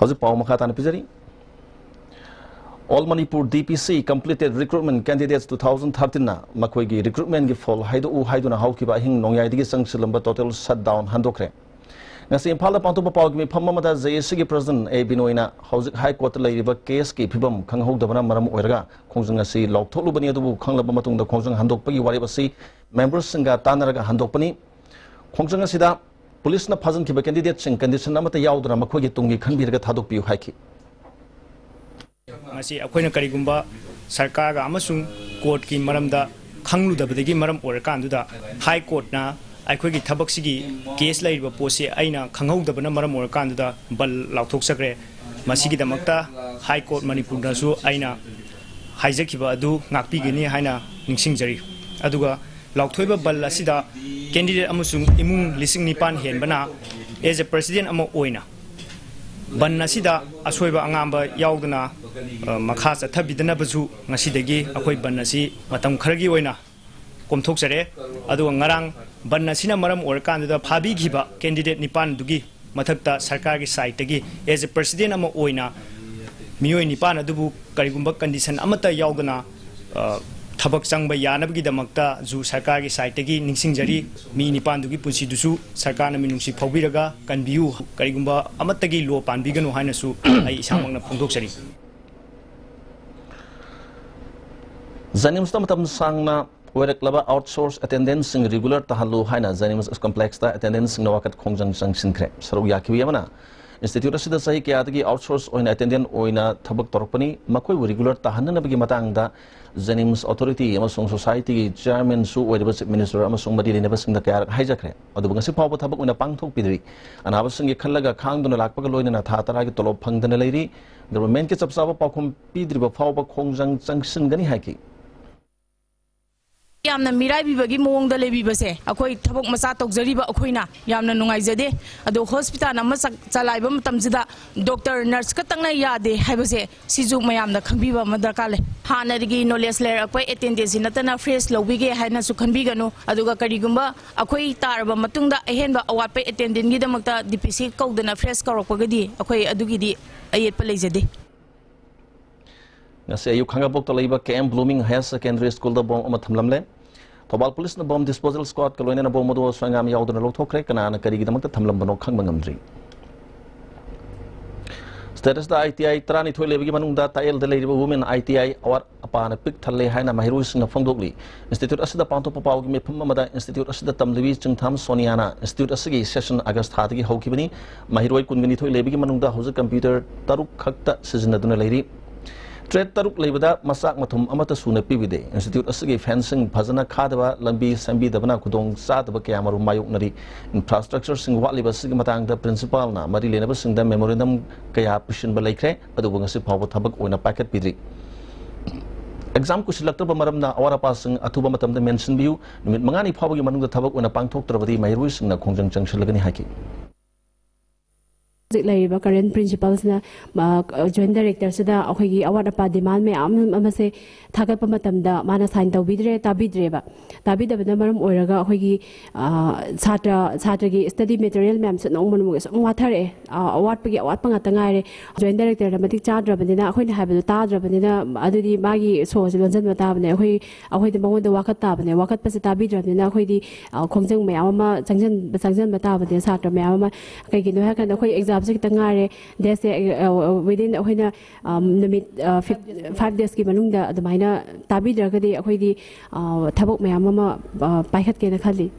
ꯍꯧꯖꯤꯛ ꯄꯥꯎ ꯃꯈꯥ ꯇꯥꯅ ꯄꯤꯖꯔꯤ꯫ All Manipur D P C completed recruitment candidates two thousand thirteenꯅ ꯃꯈꯣꯏꯒꯤ recruitmentꯀꯤ ꯐꯣꯜ ꯍꯥꯏꯗꯣꯛꯎ ꯍꯥꯏꯗꯨꯅ ꯍꯧꯈꯤꯕ ꯑꯍꯤꯡ ꯅꯣꯡꯌꯥꯏꯗꯒꯤ ꯆꯪꯁꯤꯜꯂꯝꯕ total shutdown ꯍꯟꯗꯣꯛꯈ꯭ꯔꯦ꯫ ꯉꯁꯤ ꯏꯝꯐꯥꯜꯗ ꯄꯥꯡꯊꯣꯛꯄ ꯄꯥꯎꯒꯤ ꯃꯤꯐꯝ ꯑꯃꯗ ꯖꯦ ꯑꯦ ꯁꯤꯒꯤ ꯄ꯭ꯔꯁꯤꯗꯦꯟꯠ ꯑꯦ ꯕꯤꯅꯣꯏꯅ ꯍꯧꯖꯤꯛ ꯍꯥꯏ ꯀꯣꯔꯠꯇ ꯂꯩꯔꯤꯕ ꯀꯦꯁꯀꯤ ꯐꯤꯕꯝ ꯈꯪꯍꯧꯗꯕꯅ ꯃꯔꯝ ꯑꯣꯏꯔꯒ ꯈꯣꯡꯖꯪ ꯑꯁꯤ ꯂꯥꯎꯊꯣꯛꯂꯨꯕꯅꯤ, ꯑꯗꯨꯕꯨ ꯈꯪꯂꯕ ꯃꯇꯨꯡꯗ ꯈꯣꯡꯖꯪ ꯍꯟꯗꯣꯛꯄꯒꯤ ꯋꯥꯔꯦꯞ ꯑꯁꯤ ꯃꯦꯝꯕꯔꯁꯤꯡꯒ ꯇꯥꯟꯅꯔꯒ ꯍꯟꯗꯣꯛꯄꯅꯤ꯫ ꯈꯣꯡꯖꯪ ꯑꯁꯤꯗ ꯄꯨꯂꯤꯁꯅ ꯐꯥꯖꯤꯟꯈꯤꯕ ꯀꯦꯟꯗꯤꯗꯦꯠꯁꯤꯡ ꯀꯟꯗꯤꯁꯟ ꯑꯃꯠꯇ ꯌꯥꯎꯗꯅ ꯃꯈꯣꯏꯒꯤ ꯇꯨꯡꯒꯤ ꯈꯟꯕꯤꯔꯒ ꯊꯥꯗꯣꯛꯄꯤꯌꯨ ꯍꯥꯏꯈꯤ꯫ ꯉꯁꯤ ꯑꯩꯈꯣꯏꯅ ꯀꯔꯤꯒꯨꯝꯕ ꯁꯔꯀꯥꯔꯒ ꯑꯃꯁꯨꯡ ꯀꯣꯔꯠꯀꯤ ꯃꯔꯝꯗ ꯈꯪꯂꯨꯗꯕꯗꯒꯤ ꯃꯔꯝ ꯑꯣꯏꯔꯀꯥꯟꯗꯨꯗ ꯍꯥꯏ ꯀꯣꯔꯠꯅ ꯑꯩꯈꯣꯏꯒꯤ ꯊꯕꯛꯁꯤꯒꯤ ꯀꯦꯁ ꯂꯩꯔꯤꯕ ꯄꯣꯠꯁꯤ ꯑꯩꯅ ꯈꯪꯍꯧꯗꯕꯅ ꯃꯔꯝ ꯑꯣꯏꯔꯀꯥꯟꯗꯨꯗ ꯕꯟ ꯂꯥꯎꯊꯣꯛꯆꯈ꯭ꯔꯦ꯫ ꯃꯁꯤꯒꯤꯗꯃꯛꯇ ꯍꯥꯏ ꯀꯣꯔꯠ ꯃꯅꯤꯄꯨꯔꯗꯁꯨ ꯑꯩꯅ ꯍꯥꯏꯖꯈꯤꯕ ꯑꯗꯨ ꯉꯥꯛꯄꯤꯒꯅꯤ ꯍꯥꯏꯅ ꯅꯤꯡꯁꯤꯡꯖꯔꯤ꯫ ꯑꯗꯨꯒ ꯂꯥꯎꯊꯣꯛꯏꯕ ꯕꯟ ꯑꯁꯤꯗ ꯀꯦꯟꯗꯤꯗꯦꯠ ꯑꯃꯁꯨꯡ ꯏꯃꯨꯡ ꯂꯤꯁꯤꯡ ꯅꯤꯄꯥꯟ ꯍꯦꯟꯕꯅ as a president ꯑꯃ ꯑꯣꯏꯅ ꯕꯟ ꯑꯁꯤꯗ ꯑꯁꯣꯏꯕ ꯑꯉꯥꯝꯕ ꯌꯥꯎꯗꯅ, ꯑ, ꯃꯈꯥ ꯆꯠꯊꯕꯤꯗꯅꯕꯁꯨ ꯉꯁꯤꯗꯒꯤ ꯑꯩꯈꯣꯏ ꯕꯟ ꯑꯁꯤ ꯃꯇꯝ ꯈꯔꯒꯤ ꯑꯣꯏꯅ ꯀꯣꯝꯊꯣꯛꯆꯔꯦ꯫ ꯑꯗꯨꯒ ꯉꯔꯥꯡ ꯕꯟ ꯑꯁꯤꯅ ꯃꯔꯝ ꯑꯣꯏꯔꯀꯥꯟꯗꯨꯗ ꯐꯥꯕꯤꯈꯤꯕ ꯀꯦꯟꯗꯤꯗꯦꯠ ꯅꯤꯄꯥꯟꯗꯨꯒꯤ ꯃꯊꯛꯇ ꯁꯔꯀꯥꯔꯒꯤ ꯁꯥꯏꯠꯇꯒꯤ as a president ꯑꯃ ꯑꯣꯏꯅ ꯃꯤꯑꯣꯏ ꯅꯤꯄꯥꯟ ꯑꯗꯨꯕꯨ ꯀꯔꯤꯒꯨꯝꯕ ꯀꯟꯗꯤꯁꯟ ꯑꯃꯠꯇ ꯌꯥꯎꯗꯅ, ꯑ, ꯊꯕꯛ ꯆꯪꯕ ꯌꯥꯅꯕꯒꯤꯗꯃꯛꯇꯁꯨ ꯁꯔꯀꯥꯔꯒꯤ ꯁꯥꯏꯠꯇꯒꯤ ꯅꯤꯡꯁꯤꯡꯖꯔꯤ꯫ ꯃꯤ ꯅꯤꯄꯥꯟꯗꯨꯒꯤ ꯄꯨꯟꯁꯤꯗꯨꯁꯨ ꯁꯔꯀꯥꯔꯅ ꯃꯤꯅꯨꯡꯁꯤ ꯐꯥꯎꯕꯤꯔꯒ ꯀꯟꯕꯤꯌꯨ, ꯀꯔꯤꯒꯨꯝꯕ ꯑꯃꯠꯇꯒꯤ ꯂꯣ ꯄꯥꯟꯕꯤꯒꯅꯨ ꯍꯥꯏꯅꯁꯨ ꯑꯩ ꯏꯁꯥꯃꯛꯅ ꯐꯣꯡꯗꯣꯛꯆꯔꯤ꯫ ꯖꯦꯅꯤꯝꯁꯇ ꯃꯇꯝ ꯁꯥꯡꯅ ꯑꯣꯏꯔꯛꯂꯕ ꯑꯥꯎꯠꯁꯣꯔꯁ ꯑꯦꯇꯦꯟꯗꯦꯟꯁꯁꯤꯡ ꯔꯤꯒꯨꯂꯔ ꯇꯥꯍꯜꯂꯨ ꯍꯥꯏꯅ ꯖꯦꯅꯤꯝꯁ ꯀꯝꯄ꯭ꯂꯦꯛꯁꯇ ꯑꯦꯇꯦꯟꯗꯦꯟꯁꯁꯤꯡꯅ ꯋꯥꯀꯠ ꯈꯣꯡꯖꯪ ꯆꯪꯁꯤꯟꯈ꯭ꯔꯦ꯫ ꯁꯔꯨꯛ ꯌꯥꯈꯤꯕ ꯑꯃꯅ ꯏꯟꯁꯇꯤꯇ꯭ꯌꯨꯠ ꯑꯁꯤꯗ ꯆꯍꯤ ꯀꯌꯥꯗꯒꯤ ꯑꯥꯎꯠꯁꯣꯔꯁ ꯑꯣꯏꯅ ꯑꯦꯇꯦꯟꯗꯦꯟ ꯑꯣꯏꯅ ꯊꯕꯛ ꯇꯧꯔꯛꯄꯅꯤ, ꯃꯈꯣꯏꯕꯨ ꯔꯤꯒꯨꯂꯔ ꯇꯥꯍꯟꯅꯅꯕꯒꯤ ꯃꯇꯥꯡꯗ ꯖꯦꯅꯤꯝꯁ ꯑꯣꯊꯣꯔꯤꯇꯤ ꯑꯃꯁꯨꯡ ꯁꯣꯁꯥꯏꯇꯤꯒꯤ ꯆꯤꯌꯔꯃꯦꯟꯁꯨ ꯑꯣꯏꯔꯤꯕ ꯆꯤꯐ ꯃꯤꯅꯤꯁꯇꯔ ꯑꯃꯁꯨꯡ ꯃꯔꯤ ꯂꯩꯅꯕꯁꯤꯡꯗ ꯀꯌꯥꯔꯛ ꯍꯥꯏꯖꯈ꯭ꯔꯦ, ꯑꯗꯨꯕꯨ ꯉꯁꯤ ꯐꯥꯎꯕ ꯊꯕꯛ ꯑꯣꯏꯅ ꯄꯥꯡꯊꯣꯛꯄꯤꯗ꯭ꯔꯤ꯫ ꯑꯅꯥꯕꯁꯤꯡꯒꯤ ꯈꯜꯂꯒ ꯈꯥꯡꯗꯨꯅ ꯂꯥꯛꯄꯒ ꯂꯣꯏꯅꯅ ꯊꯥ ꯇꯔꯥꯒꯤ ꯇꯣꯂꯣꯞ ꯐꯪꯗꯅ ꯂꯩꯔꯤ꯫ ꯒꯚꯔꯟꯃꯦꯟꯠꯀꯤ ꯆꯞ ꯆꯥꯕ ꯄꯥꯎꯈꯨꯝ ꯄꯤꯗ꯭ꯔꯤꯕ ꯐꯥꯎꯕ ꯈꯣꯡꯖꯪ ꯆꯪꯁꯤꯟꯒꯅꯤ ꯍꯥꯏꯈꯤ꯫ ꯌꯥꯝꯅ ꯃꯤꯔꯥꯏꯕꯤꯕꯒꯤ ꯃꯑꯣꯡꯗ ꯂꯩꯕꯤꯕꯁꯦ ꯑꯩꯈꯣꯏ ꯊꯕꯛ ꯃꯆꯥ ꯇꯧꯖꯔꯤꯕ ꯑꯩꯈꯣꯏꯅ ꯌꯥꯝꯅ ꯅꯨꯡꯉꯥꯏꯖꯗꯦ꯫ ꯑꯗꯣ ꯍꯣꯁꯄꯤꯇꯥꯜ ꯑꯃ ꯆ-, ꯆꯂꯥꯏꯕ ꯃꯇꯝꯁꯤꯗ ꯗꯣꯛꯇꯔ, ꯅꯔꯁ ꯈꯛꯇꯪꯅ ꯌꯥꯗꯦ ꯍꯥꯏꯕꯁꯦ ꯁꯤꯁꯨ ꯃꯌꯥꯝꯅ ꯈꯪꯕꯤꯕ ꯑꯃ ꯗꯔꯀꯥꯔ ꯂꯩ꯫ ꯍꯥꯟꯅꯗꯒꯤ ꯅꯣꯂꯦꯖ ꯂꯩꯔꯛꯄ ꯑꯦꯇꯦꯟꯗꯦꯟꯁꯁꯤ ꯅꯠꯇꯅ ꯐ꯭ꯔꯦꯁ ꯂꯧꯕꯤꯒꯦ ꯍꯥꯏꯅꯁꯨ ꯈꯟꯕꯤꯒꯅꯨ꯫ ꯑꯗꯨꯒ ꯀꯔꯤꯒꯨꯝꯕ ꯑꯩꯈꯣꯏ ꯇꯥꯔꯕ ꯃꯇꯨꯡꯗ ꯑꯍꯦꯟꯕ ꯑꯋꯥꯠꯄ ꯑꯦꯇꯦꯟꯗꯦꯟꯒꯤꯗꯃꯛꯇ ꯗꯤ ꯄꯤ ꯁꯤ ꯀꯧꯗꯅ ꯐ꯭ꯔꯦꯁ ꯀꯧꯔꯛꯄꯒꯗꯤ ꯑꯩꯈꯣꯏ ꯑꯗꯨꯒꯤꯗꯤ ꯑꯌꯦꯠꯄ ꯂꯩꯖꯗꯦ꯫ ꯉꯁꯤ ꯑꯌꯨꯛ ꯈꯥꯡꯉꯕꯣꯛꯇ ꯂꯩꯕ ꯀꯦ ꯑꯦꯝ ꯕ꯭ꯂꯨꯃꯤꯡ ꯍꯥꯌꯔ ꯁꯦꯀꯦꯟꯗꯔꯤ ꯁ꯭ꯀꯨꯜꯗ ꯕꯣꯝ ꯑꯃ ꯊꯝꯂꯝꯂꯦ꯫ ꯊꯧꯕꯥꯜ ꯄꯨꯂꯤꯁꯅ ꯕꯣꯝ ꯗꯤꯁꯄꯣꯖꯦꯜ ꯁ꯭ꯀ꯭ꯋꯥꯗꯀ ꯂꯣꯏꯅꯅ ꯕꯣꯝ ꯑꯗꯨ ꯁꯣꯏꯉꯥꯝ ꯌꯥꯎꯗꯅ ꯂꯧꯊꯣꯛꯈ꯭ꯔꯦ꯫ ꯀꯅꯥꯅ ꯀꯔꯤꯒꯤꯗꯃꯛꯇ ꯊꯝꯂꯝꯕꯅꯣ ꯈꯪꯕ ꯉꯝꯗ꯭ꯔꯤ꯫ ꯁ꯭ꯇꯦꯠ ꯑꯁꯤꯗ ꯑꯥꯏ ꯇꯤ ꯑꯥꯏ ꯇꯔꯥꯅꯤꯊꯣꯏ ꯂꯩꯕꯒꯤ ꯃꯅꯨꯡꯗ ꯇꯥꯛꯌꯦꯜꯗ ꯂꯩꯔꯤꯕ ꯋꯨꯃꯦꯟ ꯑꯥꯏ ꯇꯤ ꯑꯥꯏ ꯑꯋꯥꯠ ꯑꯄꯥꯅ ꯄꯤꯛ ꯊꯜꯂꯦ ꯍꯥꯏꯅ ꯃꯍꯩꯔꯣꯏꯁꯤꯡꯅ ꯐꯣꯡꯗꯣꯛꯂꯤ꯫ ꯏꯟꯁꯇꯤꯇ꯭ꯌꯨꯠ ꯑꯁꯤꯗ ꯄꯥꯡꯊꯣꯛꯄ ꯄꯥꯎꯒꯤ ꯃꯤꯐꯝ ꯑꯃꯗ ꯏꯟꯁꯇꯤꯇ꯭ꯌꯨꯠ ꯑꯁꯤꯗ ꯇꯝꯂꯤꯕꯤ ꯆꯤꯡꯊꯥꯝ ꯁꯣꯅꯤꯌꯥꯅ ꯏꯟꯁꯇꯤꯇ꯭ꯌꯨꯠ ꯑꯁꯤꯒꯤ ꯁꯦꯁꯟ ꯑꯥꯒꯁ ꯊꯥꯗꯒꯤ ꯍꯧꯈꯤꯕꯅꯤ꯫ ꯃꯍꯩꯔꯣꯏ ꯀꯨꯟꯒ ꯅꯤꯊꯣꯏ ꯂꯩꯕꯒꯤ ꯃꯅꯨꯡꯗ ꯍꯧꯖꯤꯛ ꯀꯝꯄ꯭ꯌꯨꯇꯔ ꯇꯔꯨꯛ ꯈꯛꯇ ꯁꯤꯖꯤꯟꯅꯗꯨꯅ ꯂꯩꯔꯤ꯫ ꯇ꯭ꯔꯦꯠ ꯇꯔꯨꯛ ꯂꯩꯕꯗ ꯃꯆꯥꯛ ꯃꯊꯨꯝ ꯑꯃꯠꯇ ꯁꯨꯅ ꯄꯤꯕꯤꯗꯦ꯫ ꯏꯟꯁꯇꯤꯇ꯭ꯌꯨꯠ ꯑꯁꯤꯒꯤ ꯐꯦꯟꯁꯤꯡ ꯐꯖꯅ ꯈꯥꯗꯕ, ꯂꯝꯕꯤ ꯁꯦꯝꯕꯤꯗꯕꯅ ꯈꯨꯗꯣꯡ ꯆꯥꯗꯕ ꯀꯌꯥ ꯃꯔꯨꯝ ꯃꯥꯌꯣꯛꯅꯔꯤ꯫ ꯏꯟꯐ꯭ꯔꯥꯁ꯭ꯇ꯭ꯔꯛꯆꯔꯁꯤꯡ ꯋꯥꯠꯂꯤꯕ ꯑꯁꯤꯒꯤ ꯃꯇꯥꯡꯗ ꯄ꯭ꯔꯤꯟꯁꯤꯄꯥꯜꯅ ꯃꯔꯤ ꯂꯩꯅꯕꯁꯤꯡꯗ ꯃꯦꯃꯣꯔꯦꯟꯗꯝ ꯀꯌꯥ ꯄꯤꯁꯤꯟꯕ ꯂꯩꯈ꯭ꯔꯦ, ꯑꯗꯨꯕꯨ ꯉꯁꯤ ꯐꯥꯎꯕ ꯊꯕꯛ ꯑꯣꯏꯅ ꯄꯥꯏꯈꯠꯄꯤꯗ꯭ꯔꯤ꯫ ꯑꯦꯛꯖꯥꯝ ꯀꯨꯏꯁꯤꯜꯂꯛꯇ꯭ꯔꯕ ꯃꯔꯝꯅ ꯑꯋꯥꯠ ꯑꯄꯥꯁꯤꯡ ꯑꯊꯨꯕ ꯃꯇꯝꯗ ꯃꯦꯟꯁꯤꯟꯕꯤꯌꯨ꯫ ꯅꯨꯃꯤꯠ ꯃꯉꯥꯅꯤ ꯐꯥꯎꯕꯒꯤ ꯃꯅꯨꯡꯗ ꯊꯕꯛ ꯑꯣꯏꯅ ꯄꯥꯡꯊꯣꯛꯇ꯭ꯔꯕꯗꯤ ꯃꯍꯩꯔꯣꯏꯁꯤꯡꯅ ꯈꯣꯡꯖꯪ ꯆꯪꯁꯤꯜꯂꯒꯅꯤ ꯍꯥꯏꯈꯤ꯫ ꯍꯧꯖꯤꯛ ꯂꯩꯔꯤꯕ ꯀꯔꯦꯟ ꯄ꯭ꯔꯤꯟꯁꯤꯄꯜꯁꯤꯅ, ꯑ, ꯖꯣꯏꯟ ꯗꯥꯏꯔꯦꯛꯇꯔꯁꯤꯗ ꯑꯩꯈꯣꯏꯒꯤ ꯑꯋꯥꯠ ꯑꯄꯥ ꯗꯤꯃꯥꯟ ꯃꯌꯥꯝ ꯑꯃꯁꯦ ꯊꯥꯒꯠꯄ ꯃꯇꯝꯗ ꯃꯥꯅ ꯁꯥꯏꯟ ꯇꯧꯕꯤꯗ꯭ꯔꯦ, ꯇꯥꯕꯤꯗ꯭ꯔꯦꯕ꯫ ꯇꯥꯕꯤꯗꯕꯅ ꯃꯔꯝ ꯑꯣꯏꯔꯒ ꯑꯩꯈꯣꯏꯒꯤ, ꯑ, ꯁꯥꯇ꯭ꯔ, ꯁꯥꯇ꯭ꯔꯒꯤ ꯁ꯭ꯇꯗꯤ ꯃꯦꯇꯔꯤꯌꯦꯜ ꯃꯌꯥꯝꯁꯦ ꯅꯣꯡꯃ ꯅꯣꯡꯃꯒꯤ ꯁꯨꯝ ꯋꯥꯊꯔꯛꯑꯦ꯫ ꯑ, ꯑꯋꯥꯠꯄꯒꯤ ꯑꯋꯥꯠꯄ ꯉꯥꯛꯇ ꯉꯥꯏꯔꯦ꯫ ꯖꯣꯏꯟ ꯗꯥꯏꯔꯦꯛꯇꯔꯅ ꯃꯇꯤꯛ ꯆꯥꯗ꯭ꯔꯕꯅꯤꯅ ꯑꯩꯈꯣꯏꯅ ꯍꯥꯏꯕꯗꯣ ꯇꯥꯗ꯭ꯔꯕꯅꯤꯅ ꯑꯗꯨꯗꯤ ꯃꯥꯒꯤ ꯁꯣꯁꯦ ꯂꯣꯟꯁꯤꯟꯕ ꯇꯥꯕꯅꯦ꯫ ꯑꯩꯈꯣꯏ, ꯑꯩꯈꯣꯏꯗꯤ ꯃꯉꯣꯟꯗ ꯋꯥꯀꯠ ꯇꯥꯕꯅꯦ꯫ ꯋꯥꯀꯠꯄꯁꯦ ꯇꯥꯕꯤꯗ꯭ꯔꯕꯅꯤꯅ ꯑꯩꯈꯣꯏꯗꯤ, ꯑ, ꯈꯣꯡꯖꯪ ꯃꯌꯥꯝ ꯑꯃ ꯆꯪꯁꯤꯟ-, ꯆꯪꯁꯤꯟꯕ ꯇꯥꯕꯅꯦ꯫ ꯁꯥꯇ꯭ꯔ ꯃꯌꯥꯝ ꯑꯃ, ꯀꯩꯒꯤꯅꯣ ꯍꯥꯏꯔꯀꯥꯟꯗ ꯑꯩꯈꯣꯏ ꯑꯦꯛꯖꯥꯝꯁꯦ ꯈꯤꯇꯪ ꯉꯥꯏꯔꯦ꯫ ꯗꯦꯠꯁꯦ, ꯑ, within ꯑꯩꯈꯣꯏꯅ, ꯑ, ꯅꯨꯃꯤꯠ, ꯑ, ꯐꯤꯐ-, ꯐꯥꯏꯚ ꯗꯦꯖꯀꯤ ꯃꯅꯨꯡꯗ ꯑꯗꯨꯃꯥꯏꯅ ꯇꯥꯕꯤꯗ꯭ꯔꯒꯗꯤ ꯑꯩꯈꯣꯏꯗꯤ, ꯑ, ꯊꯕꯛ ꯃꯌꯥꯝ ꯑꯃ, ꯑ, ꯄꯥꯏꯈꯠꯀꯦꯅ ꯈꯜꯂꯤ꯫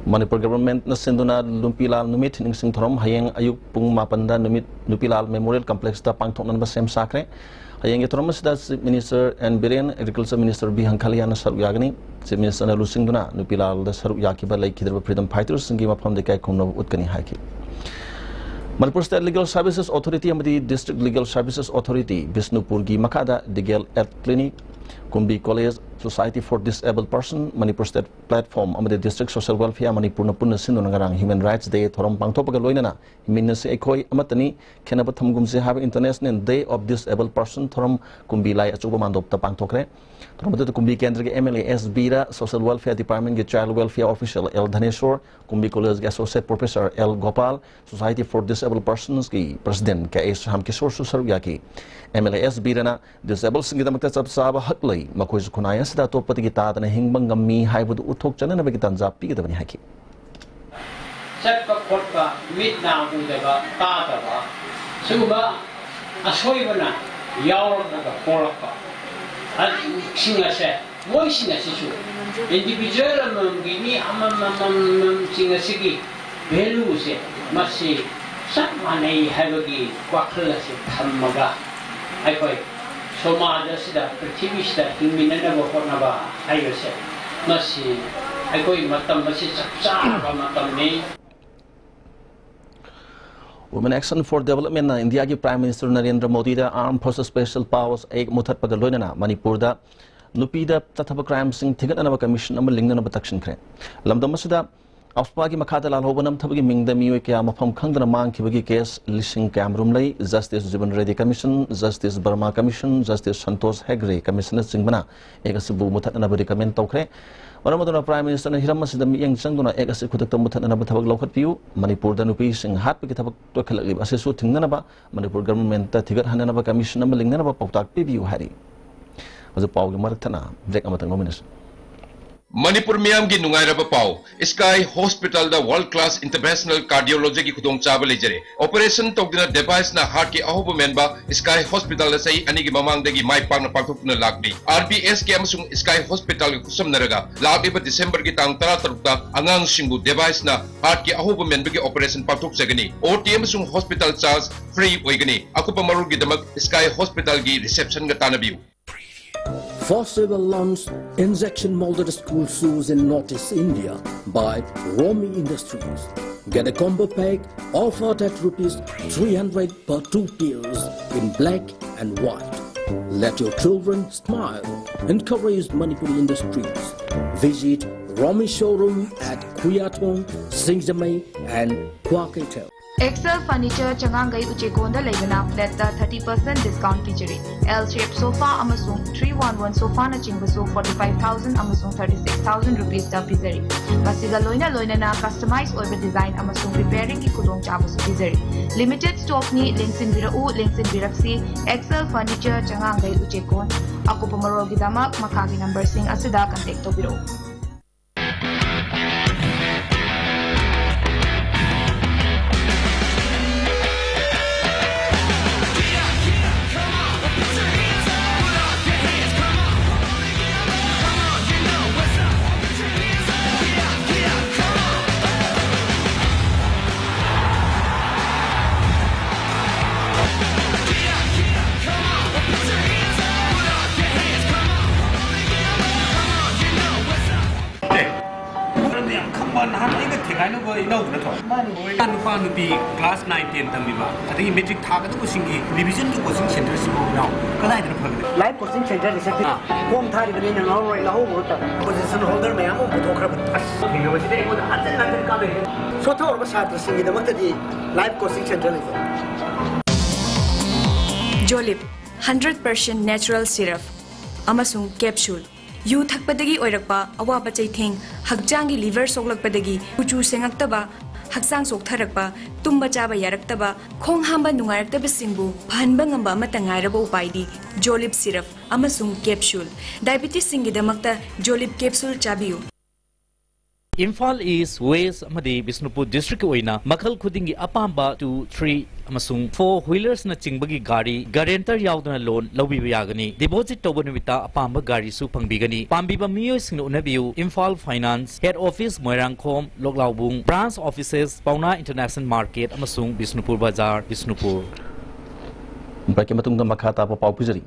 ꯃꯅꯤꯄꯨꯔ ꯒꯚꯔꯟꯃꯦꯟꯠꯅ ꯁꯤꯟꯗꯨꯅ ꯅꯨꯄꯤꯂꯥꯜ ꯅꯨꯃꯤꯠ ꯅꯤꯡꯁꯤꯡ ꯊꯧꯔꯝ ꯍꯌꯦꯡ ꯑꯌꯨꯛ ꯄꯨꯡ ꯃꯥꯄꯟꯗ ꯅꯨꯃꯤꯠ ꯅꯨꯄꯤꯂꯥꯜ ꯃꯦꯃꯣꯔꯤꯌꯦꯜ ꯀꯝꯄ꯭ꯂꯦꯛꯁꯇ ꯄꯥꯡꯊꯣꯛꯅꯅꯕ ꯁꯦꯝ ꯁꯥꯈ꯭ꯔꯦ꯫ ꯍꯌꯦꯡꯒꯤ ꯊꯧꯔꯝ ꯑꯁꯤꯗ chief minister N Biren, agriculture minister V ꯍꯪꯈꯥꯂꯤꯌꯥꯅ ꯁꯔꯨꯛ ꯌꯥꯒꯅꯤ꯫ ꯆꯤꯐ ꯃꯤꯅꯤꯁꯇꯔꯅ ꯂꯨꯆꯤꯡꯗꯨꯅ ꯅꯨꯄꯤꯂꯥꯜꯗ ꯁꯔꯨꯛ ꯌꯥꯈꯤꯕ ꯂꯩꯈꯤꯗ꯭ꯔꯕ ꯐ꯭ꯔꯤꯗꯝ ꯐꯥꯏꯇꯔꯁꯤꯡꯒꯤ ꯃꯐꯝꯗ ꯏꯀꯥꯏ ꯈꯨꯝꯅꯕ ꯎꯠꯀꯅꯤ ꯍꯥꯏꯈꯤ꯫ Manipur state legal services authority ꯑꯃꯗꯤ ꯗꯤꯁꯇ꯭ꯔꯤꯛ ꯂꯤꯒꯦꯜ ꯁꯔꯚꯤꯁꯦꯁ ꯑꯣꯊꯣꯔꯤꯇꯤ ꯕꯤꯁꯅꯨꯄꯨꯔꯒꯤ ꯃꯈꯥꯗ legal aid clinic, Kumbi college, society for disable person, Manipur state platform ꯑꯃꯗꯤ ꯗꯤꯁꯇ꯭ꯔꯤꯛ ꯁꯣꯁꯦꯜ ꯋꯦꯜꯐꯤꯌꯥꯔ ꯃꯅꯤꯄꯨꯔꯅ ꯄꯨꯟꯅ ꯁꯤꯟꯗꯨꯅ ꯉꯔꯥꯡ ꯍ꯭ꯌꯨꯃꯦꯟ ꯔꯥꯏꯠꯁ ꯗꯦ ꯊꯧꯔꯝ ꯄꯥꯡꯊꯣꯛꯄꯒ ꯂꯣꯏꯅꯅ ꯍꯤꯡꯃꯤꯟꯅꯁꯤ ꯑꯩꯈꯣꯏ ꯑꯃꯠꯇꯅꯤ, ꯈꯦꯟꯅꯕ ꯊꯝꯒꯨꯝꯁꯤ ꯍꯥꯏꯕ international day of disable person ꯊꯧꯔꯝ ꯀꯨꯝꯕꯤ ꯂꯥꯏ ꯑꯆꯧꯕ ꯃꯥꯟꯗꯣꯞꯇ ꯄꯥꯡꯊꯣꯛꯈ꯭ꯔꯦ꯫ ꯊꯧꯔꯝ ꯑꯗꯨꯗ ꯀꯨꯝꯕꯤ ꯀꯦꯟꯗ꯭ꯔꯒꯤ M L A S Bira, social welfare ꯗꯤꯄꯥꯔꯠꯃꯦꯟꯠꯀꯤ child welfare official L Dhaneshor, Kumbi ꯀꯣꯂꯦꯖꯀꯤ associate professor L Gopal, society for disable ꯄꯔꯁꯟꯁꯀꯤ ꯄ꯭ꯔꯁꯤꯗꯦꯟꯠ ꯀꯦ ꯑꯦꯁ ꯔꯥꯝꯀꯤꯁꯣꯔꯁꯨ ꯁꯔꯨꯛ ꯌꯥꯈꯤ꯫ ꯑꯦꯝ ꯑꯦꯜ ꯑꯦ ꯑꯦꯁ ꯕꯤꯔꯥꯅ ꯗꯤꯁꯑꯦꯕꯜꯁꯤꯡꯒꯤꯗꯃꯛꯇ ꯆꯞ ꯆꯥꯕ ꯍꯛ ꯂꯩ, ꯃꯈꯣꯏꯁꯨ ꯈꯨꯟꯅꯥꯏ ꯑꯁꯤꯗ ꯑꯇꯣꯞꯄꯗꯒꯤ ꯇꯥꯗꯅ ꯍꯤꯡꯕ ꯉꯝꯃꯤ ꯍꯥꯏꯕꯗꯨ ꯎꯠꯊꯣꯛꯆꯅꯅꯕꯒꯤ ꯇꯥꯟꯖꯥ ꯄꯤꯒꯗꯕꯅꯤ ꯍꯥꯏꯈꯤ꯫ ꯆꯠꯄ ꯈꯣꯠꯄ, ꯃꯤꯠ ꯅꯥ ꯎꯗꯕ ꯇꯥꯗꯕ, ꯁꯤꯒꯨꯝꯕ ꯑꯁꯣꯏꯕꯅ ꯌꯥꯎꯔꯛꯂꯒ ꯄꯣꯛꯂꯛꯄ ꯁꯤꯡ ꯑꯁꯦ, ꯃꯣꯏꯁꯤꯡ ꯑꯁꯤꯁꯨ individual ꯑꯃꯃꯝꯒꯤ, ꯃꯤ ꯑꯃꯃꯝ ꯑꯃꯃꯝꯁꯤꯡ ꯑꯁꯤꯒꯤ value ꯁꯦ, ꯃꯁꯤ ꯆꯞ ꯃꯥꯟꯅꯩ ꯍꯥꯏꯕꯒꯤ ꯋꯥꯈꯜ ꯑꯁꯤ ꯊꯝꯃꯒ ꯑꯩꯈꯣꯏ ꯁꯃꯥꯖ ꯑꯁꯤꯗ, ꯄ꯭ꯔꯤꯊꯤꯕꯤꯁꯤꯗ ꯍꯤꯡꯃꯤꯟꯅꯅꯕ ꯍꯣꯠꯅꯕ ꯍꯥꯏꯕꯁꯦ, ꯃꯁꯤ ꯑꯩꯈꯣꯏ ꯃꯇꯝ ꯑꯁꯤ ꯆꯞ ꯆꯥꯔꯕ ꯃꯇꯝꯅꯤ꯫ Women Action for Development ꯅ ꯏꯟꯗꯤꯌꯥꯒꯤ Prime Minister Narendra ꯃꯣꯗꯤꯗ Armed Forces Special Powers Act ꯃꯨꯊꯠꯄꯒ ꯂꯣꯏꯅꯅ ꯃꯅꯤꯄꯨꯔꯗ ꯅꯨꯄꯤꯗ ꯆꯠꯊꯕ crime ꯁꯤꯡ ꯊꯤꯒꯠꯅꯅꯕ commission ꯑꯃ ꯂꯤꯡꯅꯅꯕ ꯇꯛꯁꯤꯟꯈ꯭ꯔꯦ꯫ ꯂꯝꯗꯝ ꯑꯁꯤꯗ AFSPA ꯒꯤ ꯃꯈꯥꯗ ꯂꯥꯜꯍꯧꯕ ꯅꯝꯊꯕꯒꯤ ꯃꯤꯡꯗ ꯃꯤꯑꯣꯏ ꯀꯌꯥ ꯃꯐꯝ ꯈꯪꯗꯅ ꯃꯥꯡꯈꯤꯕꯒꯤ case ꯂꯤꯁꯤꯡ ꯀꯌꯥꯃꯔꯨꯝ ꯂꯩ꯫ Justice Jeevan Reddy Commission, Justice Verma Commission, Justice Santosh Hegde Commission ꯅꯆꯤꯡꯕꯅ act ꯑꯁꯤꯕꯨ ꯃꯨꯊꯠꯅꯅꯕ recommend ꯇꯧꯈ꯭ꯔꯦ꯫ ꯃꯔꯝ ꯑꯗꯨꯅ Prime Minister ꯅ ꯍꯤꯔꯝ ꯑꯁꯤꯗ ꯃꯤꯠꯌꯦꯡ ꯆꯪꯗꯨꯅ act ꯑꯁꯤ ꯈꯨꯗꯛꯇ ꯃꯨꯊꯠꯅꯅꯕ ꯊꯕꯛ ꯂꯧꯈꯠꯄꯤꯌꯨ꯫ ꯃꯅꯤꯄꯨꯔꯗ ꯅꯨꯄꯤꯁꯤꯡ ꯍꯥꯠꯄꯒꯤ ꯊꯕꯛ ꯇꯣꯛꯈꯠꯂꯛꯂꯤꯕ ꯑꯁꯤꯁꯨ ꯊꯤꯡꯅꯅꯕ ꯃꯅꯤꯄꯨꯔ government ꯇ ꯊꯤꯒꯠꯍꯟꯅꯅꯕ commission ꯑꯃ ꯂꯤꯡꯅꯅꯕ ꯄꯥꯎꯇꯥꯛ ꯄꯤꯕꯤꯌꯨ ꯍꯥꯏꯔꯤ꯫ ꯍꯧꯖꯤꯛ ꯄꯥꯎꯒꯤ ꯃꯔꯛ ꯊꯠꯅ break ꯑꯃꯇꯪ ꯂꯧꯃꯤꯟꯅꯁꯤ꯫ ꯃꯅꯤꯄꯨꯔ ꯃꯤꯌꯥꯝꯒꯤ ꯅꯨꯡꯉꯥꯏꯔꯕ ꯄꯥꯎ, Sky Hospital ꯗ world class interventional cardiology ꯒꯤ ꯈꯨꯗꯣꯡꯆꯥꯕ ꯂꯩꯖꯔꯦ꯫ Operation ꯇꯧꯗꯨꯅ device ꯅ heart ꯀꯤ ꯑꯍꯧꯕ ꯃꯦꯟꯕ Sky Hospital ꯗ ꯆꯍꯤ ꯑꯅꯤꯒꯤ ꯃꯃꯥꯡꯗꯒꯤ ꯃꯥꯏ ꯄꯥꯛꯅ ꯄꯥꯡꯊꯣꯛꯇꯨꯅ ꯂꯥꯛꯂꯤ꯫ R B S K ꯑꯃꯁꯨꯡ Sky Hospital ꯒ ꯈꯨꯠꯁꯝꯅꯔꯒ ꯂꯥꯛꯂꯤꯕ December ꯒꯤ ꯇꯥꯡ ꯇꯔꯥꯇꯔꯨꯛꯇ ꯑꯉꯥꯡꯁꯤꯡꯕꯨ device ꯅ heart ꯀꯤ ꯑꯍꯧꯕ ꯃꯦꯟꯕꯒꯤ operation ꯄꯥꯡꯊꯣꯛꯆꯒꯅꯤ꯫ O T ꯑꯃꯁꯨꯡ hospital charge free ꯑꯣꯏꯒꯅꯤ꯫ ꯑꯀꯨꯞꯄ ꯃꯔꯣꯜꯒꯤꯗꯃꯛ Sky Hospital ꯒꯤ reception ꯒ ꯇꯥꯟꯅꯕꯤꯌꯨ꯫ First ever launch injection molded school shoes in Northeast India by Romi Industries. Get a combo pack offered at rupees three hundred per two pairs in black and white. Let your children smile. Encourage Manipuri Industries. Visit Romi showroom at Khuyatong, Singjamei and Kwaketel. Excel Furniture ꯆꯉꯥꯡꯒꯩ ꯎꯆꯦꯀꯣꯟꯗ ꯂꯩꯕꯅ flat ꯇ thirty percent discount ꯄꯤꯖꯔꯤ꯫ L shape sofa ꯑꯃꯁꯨꯡ three one one sofa ꯅꯆꯤꯡꯕꯁꯨ forty five thousand ꯑꯃꯁꯨꯡ thirty six thousand rupees ꯇ ꯄꯤꯖꯔꯤ꯫ ꯃꯁꯤꯒ ꯂꯣꯏꯅ ꯂꯣꯏꯅꯅ customize ꯑꯣꯏꯕ design ꯑꯃꯁꯨꯡ repairing ꯒꯤ ꯈꯨꯗꯣꯡꯆꯥꯕꯁꯨ ꯄꯤꯖꯔꯤ꯫ Limited stock ꯅꯤ, ꯂꯦꯡꯁꯤꯟꯕꯤꯔꯛꯎ, ꯂꯦꯡꯁꯤꯟꯕꯤꯔꯛꯁꯤ꯫ Excel Furniture ꯆꯉꯥꯡꯒꯩ ꯎꯆꯦꯀꯣꯟ꯫ ꯑꯀꯨꯞꯄ ꯃꯔꯣꯜꯒꯤꯗꯃꯛ ꯃꯈꯥꯒꯤ number ꯁꯤꯡ ꯑꯁꯤꯗ contact ꯇꯧꯕꯤꯔꯛꯎ꯫ ꯃꯔꯝꯗꯤ ꯌꯥꯝ ꯈꯪꯕ, ꯅꯍꯥꯟ ꯑꯩꯒ ꯊꯦꯡꯒꯥꯏꯅꯕ ꯏꯅꯥꯎꯗꯨ ꯅꯠꯇ꯭ꯔꯣ? ꯃꯥꯅꯤ꯫ ꯏꯆꯥ ꯅꯨꯄꯥ ꯅꯨꯄꯤ class nine ten ꯇꯝꯃꯤꯕ, ꯑꯗꯒꯤ matric ꯊꯥꯒꯗꯧꯕꯁꯤꯡꯒꯤ revision ꯒꯤ coaching center ꯁꯤꯕꯨ ꯏꯅꯥꯎ ꯀꯗꯥꯏꯗꯅ ꯐꯒꯅꯤ? Live coaching center ꯁꯦ ꯑꯥ꯫ Form ꯊꯥꯔꯤꯕꯅꯤꯅ ꯉꯥꯎꯔꯣꯏ, ꯂꯧꯍꯧꯕ ꯃꯇꯝ position holder ꯃꯌꯥꯝ ꯑꯃ ꯄꯨꯊꯣꯛꯈ꯭ꯔꯕꯅꯤ꯫ ꯑꯁ, ꯊꯦꯡꯅꯕꯁꯤꯗ ꯑꯩꯉꯣꯟꯗ ꯍꯟꯖꯤꯟ ꯍꯟꯖꯤꯟ ꯀꯥꯞꯂꯛꯏ꯫ ꯁꯣꯠꯊꯍꯧꯔꯕ ꯁꯥꯇ꯭ꯔꯁꯤꯡꯒꯤꯗꯃꯛꯇꯗꯤ live coaching center ꯂꯩꯖꯩ꯫ Jolib, hundred percent natural syrup ꯑꯃꯁꯨꯡ capsule꯫ ꯌꯨ ꯊꯛꯄꯗꯒꯤ ꯑꯣꯏꯔꯛꯄ ꯑꯋꯥꯕ ꯆꯩꯊꯦꯡ, ꯍꯛꯆꯥꯡꯒꯤ liver ꯁꯣꯛꯂꯛꯄꯗꯒꯤ ꯀꯨꯆꯨ ꯁꯦꯡꯉꯛꯇꯕ, ꯍꯛꯆꯥꯡ ꯆꯣꯛꯊꯔꯛꯄ, ꯇꯨꯝꯕ ꯆꯥꯕ ꯌꯥꯔꯛꯇꯕ, ꯈꯣꯡ ꯍꯥꯝꯕ ꯅꯨꯡꯉꯥꯏꯔꯛꯇꯕꯁꯤꯡꯕꯨ ꯐꯍꯟꯕ ꯉꯝꯕ ꯑꯃꯠꯇ ꯉꯥꯏꯔꯕ ꯎꯄꯥꯏꯗꯤ Jolib syrup ꯑꯃꯁꯨꯡ capsule꯫ Diabetes ꯁꯤꯡꯒꯤꯗꯃꯛꯇ Jolib capsule ꯆꯥꯕꯤꯌꯨ꯫ ꯏꯝꯐꯥꯜ ꯏꯁ, ꯋꯦꯁ ꯑꯃꯗꯤ ꯕꯤꯁꯅꯨꯄꯨꯔ district ꯀꯤ ꯑꯣꯏꯅ ꯃꯈꯜ ꯈꯨꯗꯤꯡꯒꯤ ꯑꯄꯥꯝꯕ two, three ꯑꯃꯁꯨꯡ four wheelers ꯅꯆꯤꯡꯕꯒꯤ ꯒꯥꯔꯤ guarantor ꯌꯥꯎꯗꯅ loan ꯂꯧꯕꯤꯕ ꯌꯥꯒꯅꯤ꯫ Deposit ꯇꯧꯕ ꯅꯨꯃꯤꯠꯇ ꯑꯄꯥꯝꯕ ꯒꯥꯔꯤꯁꯨ ꯐꯪꯕꯤꯒꯅꯤ꯫ ꯄꯥꯝꯕꯤꯕ ꯃꯤꯑꯣꯏꯁꯤꯡꯅ ꯎꯅꯕꯤꯌꯨ, Imphal Finance, head office Moirangkhom, ꯂꯣꯛꯂꯥꯎꯕꯨꯡ, branch offices ꯄꯥꯎꯅꯥ International Market ꯑꯃꯁꯨꯡ ꯕꯤꯁꯅꯨꯄꯨꯔ ꯕꯖꯥꯔ, ꯕꯤꯁꯅꯨꯄꯨꯔ꯫ Break ꯀꯤ ꯃꯇꯨꯡꯗ ꯃꯈꯥ ꯇꯥꯕ ꯄꯥꯎ ꯄꯤꯖꯔꯤ꯫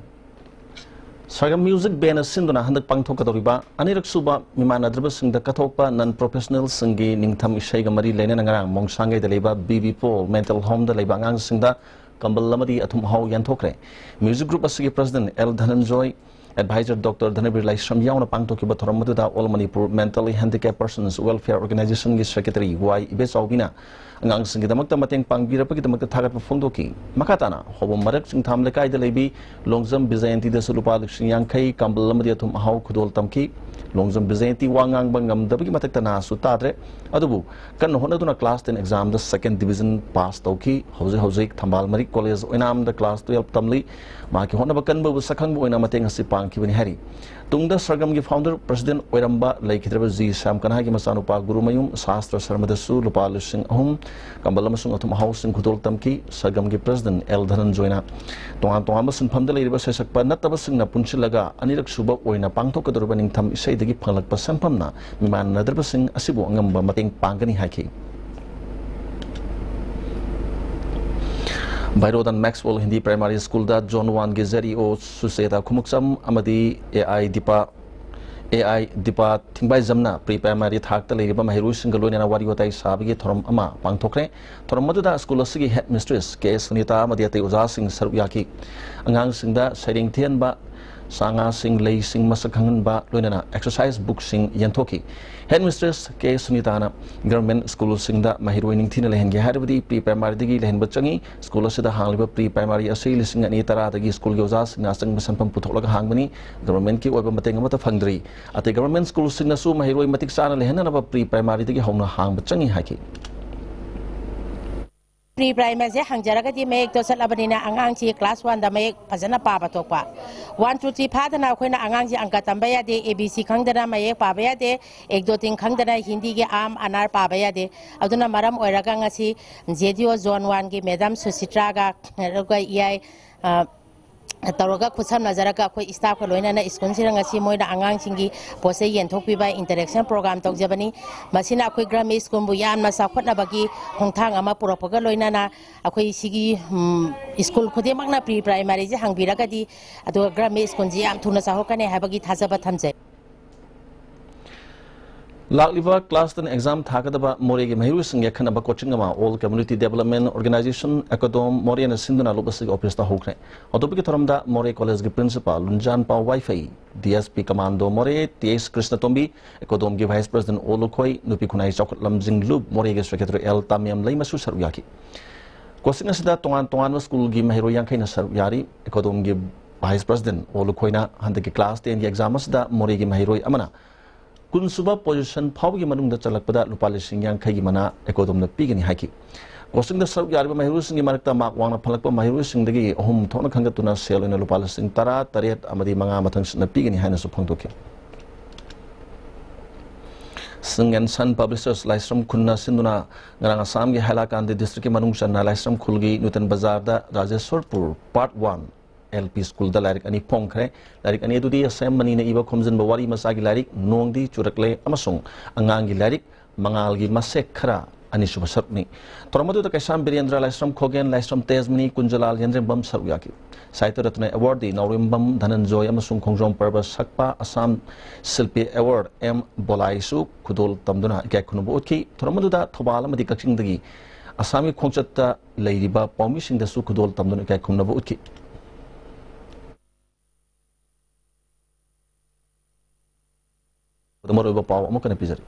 ꯁꯔꯒꯝ Music Band ꯅ ꯁꯤꯟꯗꯨꯅ ꯍꯟꯗꯛ ꯄꯥꯡꯊꯣꯛꯀꯗꯧꯔꯤꯕ ꯑꯅꯤꯔꯛ ꯁꯨꯕ ꯃꯤꯃꯥꯟꯅꯗ꯭ꯔꯕꯁꯤꯡꯗ ꯀꯠꯊꯣꯛꯄ non professional ꯁꯤꯡꯒꯤ ꯅꯤꯡꯊꯝ ꯏꯁꯩꯒ ꯃꯔꯤ ꯂꯩꯅꯅ ꯉꯔꯥꯡ ꯃꯣꯡꯁꯥꯡꯒꯩꯗ ꯂꯩꯕ B B Paul Mental Home ꯗ ꯂꯩꯕ ꯑꯉꯥꯡꯁꯤꯡꯗ ꯀꯝꯕꯜ ꯑꯃꯗꯤ ꯑꯊꯨꯝ ꯑꯍꯥꯎ ꯌꯦꯟꯊꯣꯛꯈ꯭ꯔꯦ꯫ Music group ꯑꯁꯤꯒꯤ president L ꯙꯅꯟꯖꯣꯏ, advisor Doctor ꯙꯅꯕꯤꯔ ꯂꯥꯏꯁ꯭ꯔꯝ ꯌꯥꯎꯅ ꯄꯥꯡꯊꯣꯛꯈꯤꯕ ꯊꯧꯔꯝ ꯑꯗꯨꯗ All Manipur Mentally Handicapped Persons Welfare Organization ꯒꯤ secretary ꯋꯥꯏ ꯏꯕꯦꯆꯥꯎꯕꯤꯅ ꯑꯉꯥꯡꯁꯤꯡꯒꯤꯗꯃꯛꯇ ꯃꯇꯦꯡ ꯄꯥꯡꯕꯤꯔꯛꯄꯒꯤꯗꯃꯛꯇ ꯊꯥꯒꯠꯄ ꯐꯣꯡꯗꯣꯛꯈꯤ꯫ ꯃꯈꯥ ꯇꯥꯅ ꯍꯣꯕꯝ ꯃꯔꯛ ꯆꯤꯡꯊꯥꯝ ꯂꯩꯀꯥꯏꯗ ꯂꯩꯕꯤ ꯂꯣꯡꯖꯝ ꯕꯤꯖꯌꯟꯇꯤꯗꯁꯨ ꯂꯨꯄꯥ ꯂꯤꯁꯤꯡ ꯌꯥꯡꯈꯩ, ꯀꯝꯕꯜ ꯑꯃꯗꯤ ꯑꯊꯨꯝ ꯑꯍꯥꯎ ꯈꯨꯗꯣꯜ ꯇꯝꯈꯤ꯫ ꯂꯣꯡꯖꯝ ꯕꯤꯖꯌꯟꯇꯤ ꯋꯥ ꯉꯥꯡꯕ ꯉꯝꯗꯕꯒꯤ ꯃꯊꯛꯇ ꯅꯥꯁꯨ ꯇꯥꯗ꯭ꯔꯦ꯫ ꯑꯗꯨꯕꯨ ꯀꯟꯅ ꯍꯣꯠꯅꯗꯨꯅ class ten examꯗ second division pass ꯇꯧꯈꯤ꯫ ꯍꯧꯖꯤꯛ ꯍꯧꯖꯤꯛ ꯊꯝꯕꯥꯜ ꯃꯔꯤꯛ college ꯑꯣꯏꯅꯥꯝꯗ class twelve ꯇꯝꯂꯤ꯫ ꯃꯍꯥꯛꯀꯤ ꯍꯣꯠꯅꯕ ꯀꯟꯕꯕꯨ ꯁꯛꯈꯪꯕ ꯑꯣꯏꯅ ꯃꯇꯦꯡ ꯑꯁꯤ ꯄꯥꯡꯈꯤꯕꯅꯤ ꯍꯥꯏꯔꯤ꯫ ꯇꯨꯡꯗ ꯁꯔꯒꯝꯒꯤ founder president ꯑꯣꯏꯔꯝꯕ ꯂꯩꯈꯤꯗ꯭ꯔꯕ ꯖꯤ ꯁ꯭ꯌꯥꯝ ꯀꯟꯍꯥꯒꯤ ꯃꯆꯥꯅꯨꯄꯥ ꯒꯨꯔꯨꯃꯌꯨꯝ ꯁꯥꯁꯇ꯭ꯔ ꯁꯔꯃꯗꯁꯨ ꯂꯨꯄꯥ ꯂꯤꯁꯤꯡ ꯑꯍꯨꯝ, ꯀꯝꯕꯜ ꯑꯃꯁꯨꯡ ꯑꯊꯨꯝ ꯑꯍꯥꯎꯁꯤꯡ ꯈꯨꯗꯣꯜ ꯇꯝꯈꯤ꯫ ꯁꯔꯒꯝꯒꯤ president ꯑꯦꯜ ꯙꯅꯟꯖꯣꯏꯅ ꯇꯣꯉꯥꯟ ꯇꯣꯉꯥꯟꯕ ꯁꯤꯟꯐꯝꯗ ꯂꯩꯔꯤꯕ ꯁꯩꯁꯛꯄ ꯅꯠꯇꯕꯁꯤꯡꯅ ꯄꯨꯟꯁꯤꯜꯂꯒ ꯑꯅꯤꯔꯛ ꯁꯨꯕ ꯑꯣꯏꯅ ꯄꯥꯡꯊꯣꯛꯀꯗꯧꯔꯤꯕ ꯅꯤꯡꯊꯝ ꯏꯁꯩꯗꯒꯤ ꯐꯪꯂꯛꯄ ꯁꯦꯟꯐꯝꯅ ꯃꯤꯃꯥꯟꯅꯗ꯭ꯔꯕꯁꯤꯡ ꯑꯁꯤꯕꯨ ꯑꯉꯝꯕ ꯃꯇꯦꯡ ꯄꯥꯡꯒꯅꯤ ꯍꯥꯏꯈꯤ꯫ ꯚꯥꯏꯔꯣꯗꯥꯟ Maxwell Hindi Primary Schoolꯗ Zone Oneꯒꯤ Z E O Sucheta Khumukcham ꯑꯃꯗꯤ A I Deepa, A I Deepa ꯊꯤꯡꯕꯥꯏꯖꯝꯅ pre primary ꯊꯥꯛꯇ ꯂꯩꯔꯤꯕ ꯃꯍꯩꯔꯣꯏꯁꯤꯡꯒ ꯂꯣꯏꯅꯅ ꯋꯥꯔꯤ ꯋꯥꯇꯥꯏ ꯁꯥꯕꯒꯤ ꯊꯧꯔꯝ ꯑꯃ ꯄꯥꯡꯊꯣꯛꯈ꯭ꯔꯦ꯫ ꯊꯧꯔꯝ ꯑꯗꯨꯗ school ꯑꯁꯤꯒꯤ headmistress ꯀꯦ ꯁꯨꯅꯤꯇꯥ ꯑꯃꯗꯤ ꯑꯇꯩ ꯑꯣꯖꯥꯁꯤꯡ ꯁꯔꯨꯛ ꯌꯥꯈꯤ꯫ ꯑꯉꯥꯡꯁꯤꯡꯗ ꯁꯩꯔꯦꯡ ꯊꯤꯍꯟꯕ, ꯁꯥ ꯉꯥꯁꯤꯡ, ꯂꯩꯁꯤꯡ ꯃꯁꯛ ꯈꯪꯍꯟꯕ, ꯂꯣꯏꯅꯅ exercise bookꯁꯤꯡ ꯌꯦꯟꯊꯣꯛꯈꯤ꯫ Headmistress ꯀꯦ ꯁꯨꯅꯤꯇꯥꯅ government schoolꯁꯤꯡꯗ ꯃꯍꯩꯔꯣꯏ ꯅꯤꯡꯊꯤꯅ ꯂꯩꯍꯟꯒꯦ ꯍꯥꯏꯔꯕꯗꯤ pre primaryꯗꯒꯤ ꯂꯩꯍꯟꯕ ꯆꯪꯏ꯫ School ꯑꯁꯤꯗ ꯍꯥꯡꯂꯤꯕ pre primary ꯑꯁꯤ ꯂꯤꯁꯤꯡ ꯑꯅꯤ ꯇꯔꯥꯗꯒꯤ schoolꯒꯤ ꯑꯣꯖꯥꯁꯤꯡꯅ ꯑꯆꯪꯕ ꯁꯦꯟꯐꯝ ꯄꯨꯊꯣꯛꯂꯒ ꯍꯥꯡꯕꯅꯤ꯫ Governmentꯀꯤ ꯑꯣꯏꯕ ꯃꯇꯦꯡ ꯑꯃꯠꯇ ꯐꯪꯗ꯭ꯔꯤ꯫ ꯑꯇꯩ government schoolꯁꯤꯡꯅꯁꯨ ꯃꯍꯩꯔꯣꯏ ꯃꯇꯤꯛ ꯆꯥꯅ ꯂꯩꯍꯟꯅꯅꯕ pre primaryꯗꯒꯤ ꯍꯧꯅ ꯍꯥꯡꯕ ꯆꯪꯏ ꯍꯥꯏꯈꯤ꯫ Pre primaryꯁꯦ ꯍꯪꯖꯔꯒꯗꯤ ꯃꯌꯦꯛꯇꯣ ꯆꯠꯂꯕꯅꯤꯅ ꯑꯉꯥꯡꯁꯤ class oneꯗ ꯃꯌꯦꯛ ꯐꯖꯅ ꯄꯥꯕ ꯊꯣꯛꯄ꯫ One, two, three ꯐꯥꯗꯅ ꯑꯩꯈꯣꯏꯅ ꯑꯉꯥꯡꯁꯤ ꯑꯪꯀ ꯇꯝꯕ ꯌꯥꯗꯦ, A B C ꯈꯪꯗꯅ ꯃꯌꯦꯛ ꯄꯥꯕ ꯌꯥꯗꯦ, ꯑꯦꯛ ꯗꯣ ꯇꯤꯟ ꯈꯪꯗꯅ ꯍꯤꯟꯗꯤꯒꯤ ꯑꯥꯝ ꯑꯅꯥꯔ ꯄꯥꯕ ꯌꯥꯗꯦ꯫ ꯑꯗꯨꯅ ꯃꯔꯝ ꯑꯣꯏꯔꯒ ꯉꯁꯤ Z E O Zone Oneꯒꯤ madam ꯁꯨꯁꯤꯇ꯭ꯔꯥꯒ ꯑꯗꯨꯒ ꯏꯌꯥꯏ, ꯑ, ꯇꯧꯔꯒ ꯈꯨꯠꯁꯝꯅꯖꯔꯒ ꯑꯩꯈꯣꯏ staffꯀ ꯂꯣꯏꯅꯅ schoolꯁꯤꯗ ꯉꯁꯤ ꯃꯣꯏꯅ ꯑꯉꯥꯡꯁꯤꯡꯒꯤ ꯄꯣꯠ ꯆꯩ ꯌꯦꯟꯊꯣꯛꯄꯤꯕ interaction program ꯇꯧꯖꯕꯅꯤ꯫ ꯃꯁꯤꯅ ꯑꯩꯈꯣꯏ ꯒ꯭ꯔꯥꯃꯤ schoolꯕꯨ ꯌꯥꯝꯅ ꯆꯥꯎꯈꯠꯅꯕꯒꯤ ꯈꯣꯡꯊꯥꯡ ꯑꯃ ꯄꯨꯔꯛꯄꯒ ꯂꯣꯏꯅꯅ ꯑꯩꯈꯣꯏ ꯁꯤꯒꯤ, ꯎꯝ, school ꯈꯨꯗꯤꯡꯃꯛꯅ pre primaryꯁꯦ ꯍꯥꯡꯕꯤꯔꯒꯗꯤ ꯑꯗꯨꯒ ꯒ꯭ꯔꯥꯃꯤ schoolꯁꯤ ꯌꯥꯝ ꯊꯨꯅ ꯆꯥꯎꯈꯠꯀꯅꯤ ꯍꯥꯏꯕꯒꯤ ꯊꯥꯖꯕ ꯊꯝꯖꯩ꯫ ꯂꯥꯛꯂꯤꯕ class ten exam ꯊꯥꯒꯗꯕ ꯃꯣꯔꯦꯒꯤ ꯃꯍꯩꯔꯣꯏꯁꯤꯡ ꯌꯥꯈꯠꯅꯕ coaching ꯑꯃ All Community Development Organization, ꯑꯦꯀꯣꯗꯣꯝ ꯃꯣꯔꯦꯅ ꯁꯤꯟꯗꯨꯅ ꯂꯨꯞ ꯑꯁꯤꯒꯤ officeꯇ ꯍꯧꯈ꯭ꯔꯦ꯫ ꯍꯧꯗꯣꯛꯄꯒꯤ ꯊꯧꯔꯝꯗ ꯃꯣꯔꯦ collegeꯀꯤ principal ꯂꯨꯟꯖꯥꯟꯄꯥꯎ ꯋꯥꯏꯐꯩ, DSP Commando ꯃꯣꯔꯦ ꯇꯤ ꯑꯦꯁ ꯀ꯭ꯔꯤꯁꯅꯇꯣꯝꯕꯤ, ꯑꯦꯀꯣꯗꯣꯝꯒꯤ vice president ꯑꯣ ꯂꯨꯈꯣꯏ, ꯅꯨꯄꯤ ꯈꯨꯟꯅꯥꯏ ꯆꯥꯎꯈꯠ ꯂꯝꯖꯤꯡ ꯂꯨꯞ ꯃꯣꯔꯦꯒꯤ secretary ꯑꯦꯜ ꯇꯥꯃꯤꯌꯝ ꯂꯩꯃꯁꯨ ꯁꯔꯨꯛ ꯌꯥꯈꯤ꯫ Coaching ꯑꯁꯤꯗ ꯇꯣꯉꯥꯟ ꯇꯣꯉꯥꯟꯕ schoolꯒꯤ ꯃꯍꯩꯔꯣꯏ ꯌꯥꯡꯈꯩꯅ ꯁꯔꯨꯛ ꯌꯥꯔꯤ꯫ ꯑꯦꯀꯣꯗꯣꯝꯒꯤ vice president ꯑꯣ ꯂꯨꯈꯣꯏꯅ ꯍꯟꯗꯛꯀꯤ class tenꯒꯤ exam ꯑꯁꯤꯗ ꯃꯣꯔꯦꯒꯤ ꯃꯍꯩꯔꯣꯏ ꯑꯃꯅ ꯀꯨꯟꯁꯨꯕ position ꯐꯥꯎꯕꯒꯤ ꯃꯅꯨꯡꯗ ꯆꯜꯂꯛꯄꯗ ꯂꯨꯄꯥ ꯂꯤꯁꯤꯡ ꯌꯥꯡꯈꯩꯒꯤ ꯃꯅꯥ ꯑꯦꯀꯣꯗꯣꯝꯅ ꯄꯤꯒꯅꯤ ꯍꯥꯏꯈꯤ꯫ Coachingꯗ ꯁꯔꯨꯛ ꯌꯥꯔꯤꯕ ꯃꯍꯩꯔꯣꯏꯁꯤꯡꯒꯤ ꯃꯔꯛꯇ mark ꯋꯥꯡꯅ ꯐꯪꯂꯛꯄ ꯃꯍꯩꯔꯣꯏꯁꯤꯡꯗꯒꯤ ꯑꯍꯨꯝ ꯊꯣꯛꯅ ꯈꯟꯒꯠꯇꯨꯅ ꯁꯦꯜ ꯑꯣꯏꯅ ꯂꯨꯄꯥ ꯂꯤꯁꯤꯡ ꯇꯔꯥ ꯇꯔꯦꯠ ꯑꯃꯗꯤ ꯃꯉꯥ ꯃꯊꯪꯁꯤꯠꯅ ꯄꯤꯒꯅꯤ ꯍꯥꯏꯅꯁꯨ ꯐꯣꯡꯗꯣꯛꯈꯤ꯫ Singh and Son Publishers ꯂꯥꯏꯁ꯭ꯔꯝ ꯈꯨꯜꯅ ꯁꯤꯟꯗꯨꯅ ꯉꯔꯥꯡ ꯑꯁꯥꯝꯒꯤ ꯍꯥꯏꯂꯥꯀꯥꯟꯗꯤ districtꯀꯤ ꯃꯅꯨꯡ ꯆꯟꯅ ꯂꯥꯏꯁ꯭ꯔꯝ ꯈꯨꯜꯒꯤ ꯅꯨꯇꯟ ꯕꯖꯥꯔꯗ ꯔꯥꯖꯦꯁ꯭ꯋꯔꯄꯨꯔ Part One L P Schoolꯗ ꯂꯥꯏꯔꯤꯛ ꯑꯅꯤ ꯐꯣꯡꯈ꯭ꯔꯦ꯫ ꯂꯥꯏꯔꯤꯛ ꯑꯅꯤ ꯑꯗꯨꯗꯤ ꯑꯁꯦꯝ ꯃꯅꯤꯅ ꯏꯕ ꯈꯣꯝꯖꯤꯟꯕ ꯋꯥꯔꯤ ꯃꯆꯥꯒꯤ ꯂꯥꯏꯔꯤꯛ ꯅꯣꯡꯗꯤ ꯆꯨꯔꯛꯂꯦ ꯑꯃꯁꯨꯡ ꯑꯉꯥꯡꯒꯤ ꯂꯥꯏꯔꯤꯛ ꯃꯉꯥꯜꯒꯤ ꯃꯁꯦꯛ ꯈꯔ ꯑꯅꯤꯁꯨꯕ ꯁꯔꯨꯛꯅꯤ꯫ ꯊꯧꯔꯝ ꯑꯗꯨꯗ ꯀꯩꯁꯥꯝ ꯕꯤꯔꯦꯟꯗ꯭ꯔ, ꯂꯥꯏꯁ꯭ꯔꯝ ꯈꯣꯒꯦꯟ, ꯂꯥꯏꯁ꯭ꯔꯝ ꯇꯦꯖꯃꯅꯤ, ꯀꯨꯟꯖꯂꯥꯜ ꯌꯦꯟꯗ꯭ꯔꯦꯝꯕꯝ ꯁꯔꯨꯛ ꯌꯥꯈꯤ꯫ ꯁꯥꯍꯤꯇ꯭ꯌ ꯔꯠꯅ awardꯗꯤ ꯅꯥꯎꯔꯦꯝꯕꯝ ꯙꯅꯟꯖꯣꯏ ꯑꯃꯁꯨꯡ ꯈꯣꯡꯖꯣꯝ ꯄꯔꯕ ꯁꯛꯄ ꯑꯁꯥꯝ ꯁꯤꯜꯄꯤ award ꯑꯦꯝ ꯕꯣꯂꯥꯏꯁꯨ ꯈꯨꯗꯣꯜ ꯇꯝꯗꯨꯅ ꯏꯀꯥꯏ ꯈꯨꯝꯅꯕ ꯎꯠꯈꯤ꯫ ꯊꯧꯔꯝ ꯑꯗꯨꯗ ꯊꯧꯕꯥꯜ ꯑꯃꯗꯤ ꯀꯛꯆꯤꯡꯗꯒꯤ ꯑꯁꯥꯝꯒꯤ ꯈꯣꯡꯆꯠꯇ ꯂꯩꯔꯤꯕ ꯄꯥꯎꯃꯤꯁꯤꯡꯗꯁꯨ ꯈꯨꯗꯣꯜ ꯇꯝꯗꯨꯅ ꯏꯀꯥꯏ ꯈꯨꯝꯅꯕ ꯎꯠꯈꯤ꯫ ꯃꯔꯨꯑꯣꯏꯕ ꯄꯥꯎ ꯑꯃꯨꯛ ꯍꯟꯅ ꯄꯤꯖꯔꯤ꯫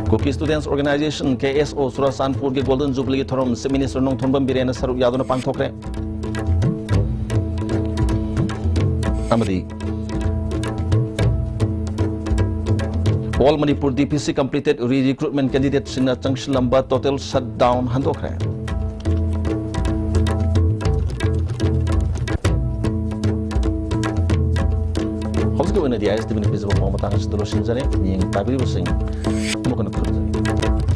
Kuki Students Organisation, K S O, ꯆꯨꯔꯥꯆꯥꯟꯄꯨꯔꯒꯤ Golden Jubileeꯒꯤ ꯊꯧꯔꯝ Chief Minister ꯅꯣꯡꯊꯣꯝꯕꯝ ꯕꯤꯔꯦꯟꯅ ꯁꯔꯨꯛ ꯌꯥꯗꯨꯅ ꯄꯥꯡꯊꯣꯛꯈ꯭ꯔꯦ꯫ ꯑꯃꯗꯤ All Manipur D P C completed, re-recruitment candidateꯁꯤꯡꯅ ꯆꯪꯁꯤꯜꯂꯝꯕ total shutdown ꯍꯟꯗꯣꯛꯈ꯭ꯔꯦ꯫ ꯍꯧꯖꯤꯛꯀꯤ ꯑꯣꯏꯅꯗꯤ I S T Vꯅ ꯄꯤꯖꯕ ꯄꯥꯎ ꯃꯇꯥꯡ ꯑꯁꯤꯗ ꯂꯣꯏꯁꯤꯟꯖꯔꯦ꯫ ꯃꯤꯠꯌꯦꯡ ꯇꯥꯕꯤꯔꯤꯕꯁꯤꯡ ꯑꯃꯨꯛ ꯍꯟꯅ ꯈꯨꯔꯨꯝꯖꯔꯤ꯫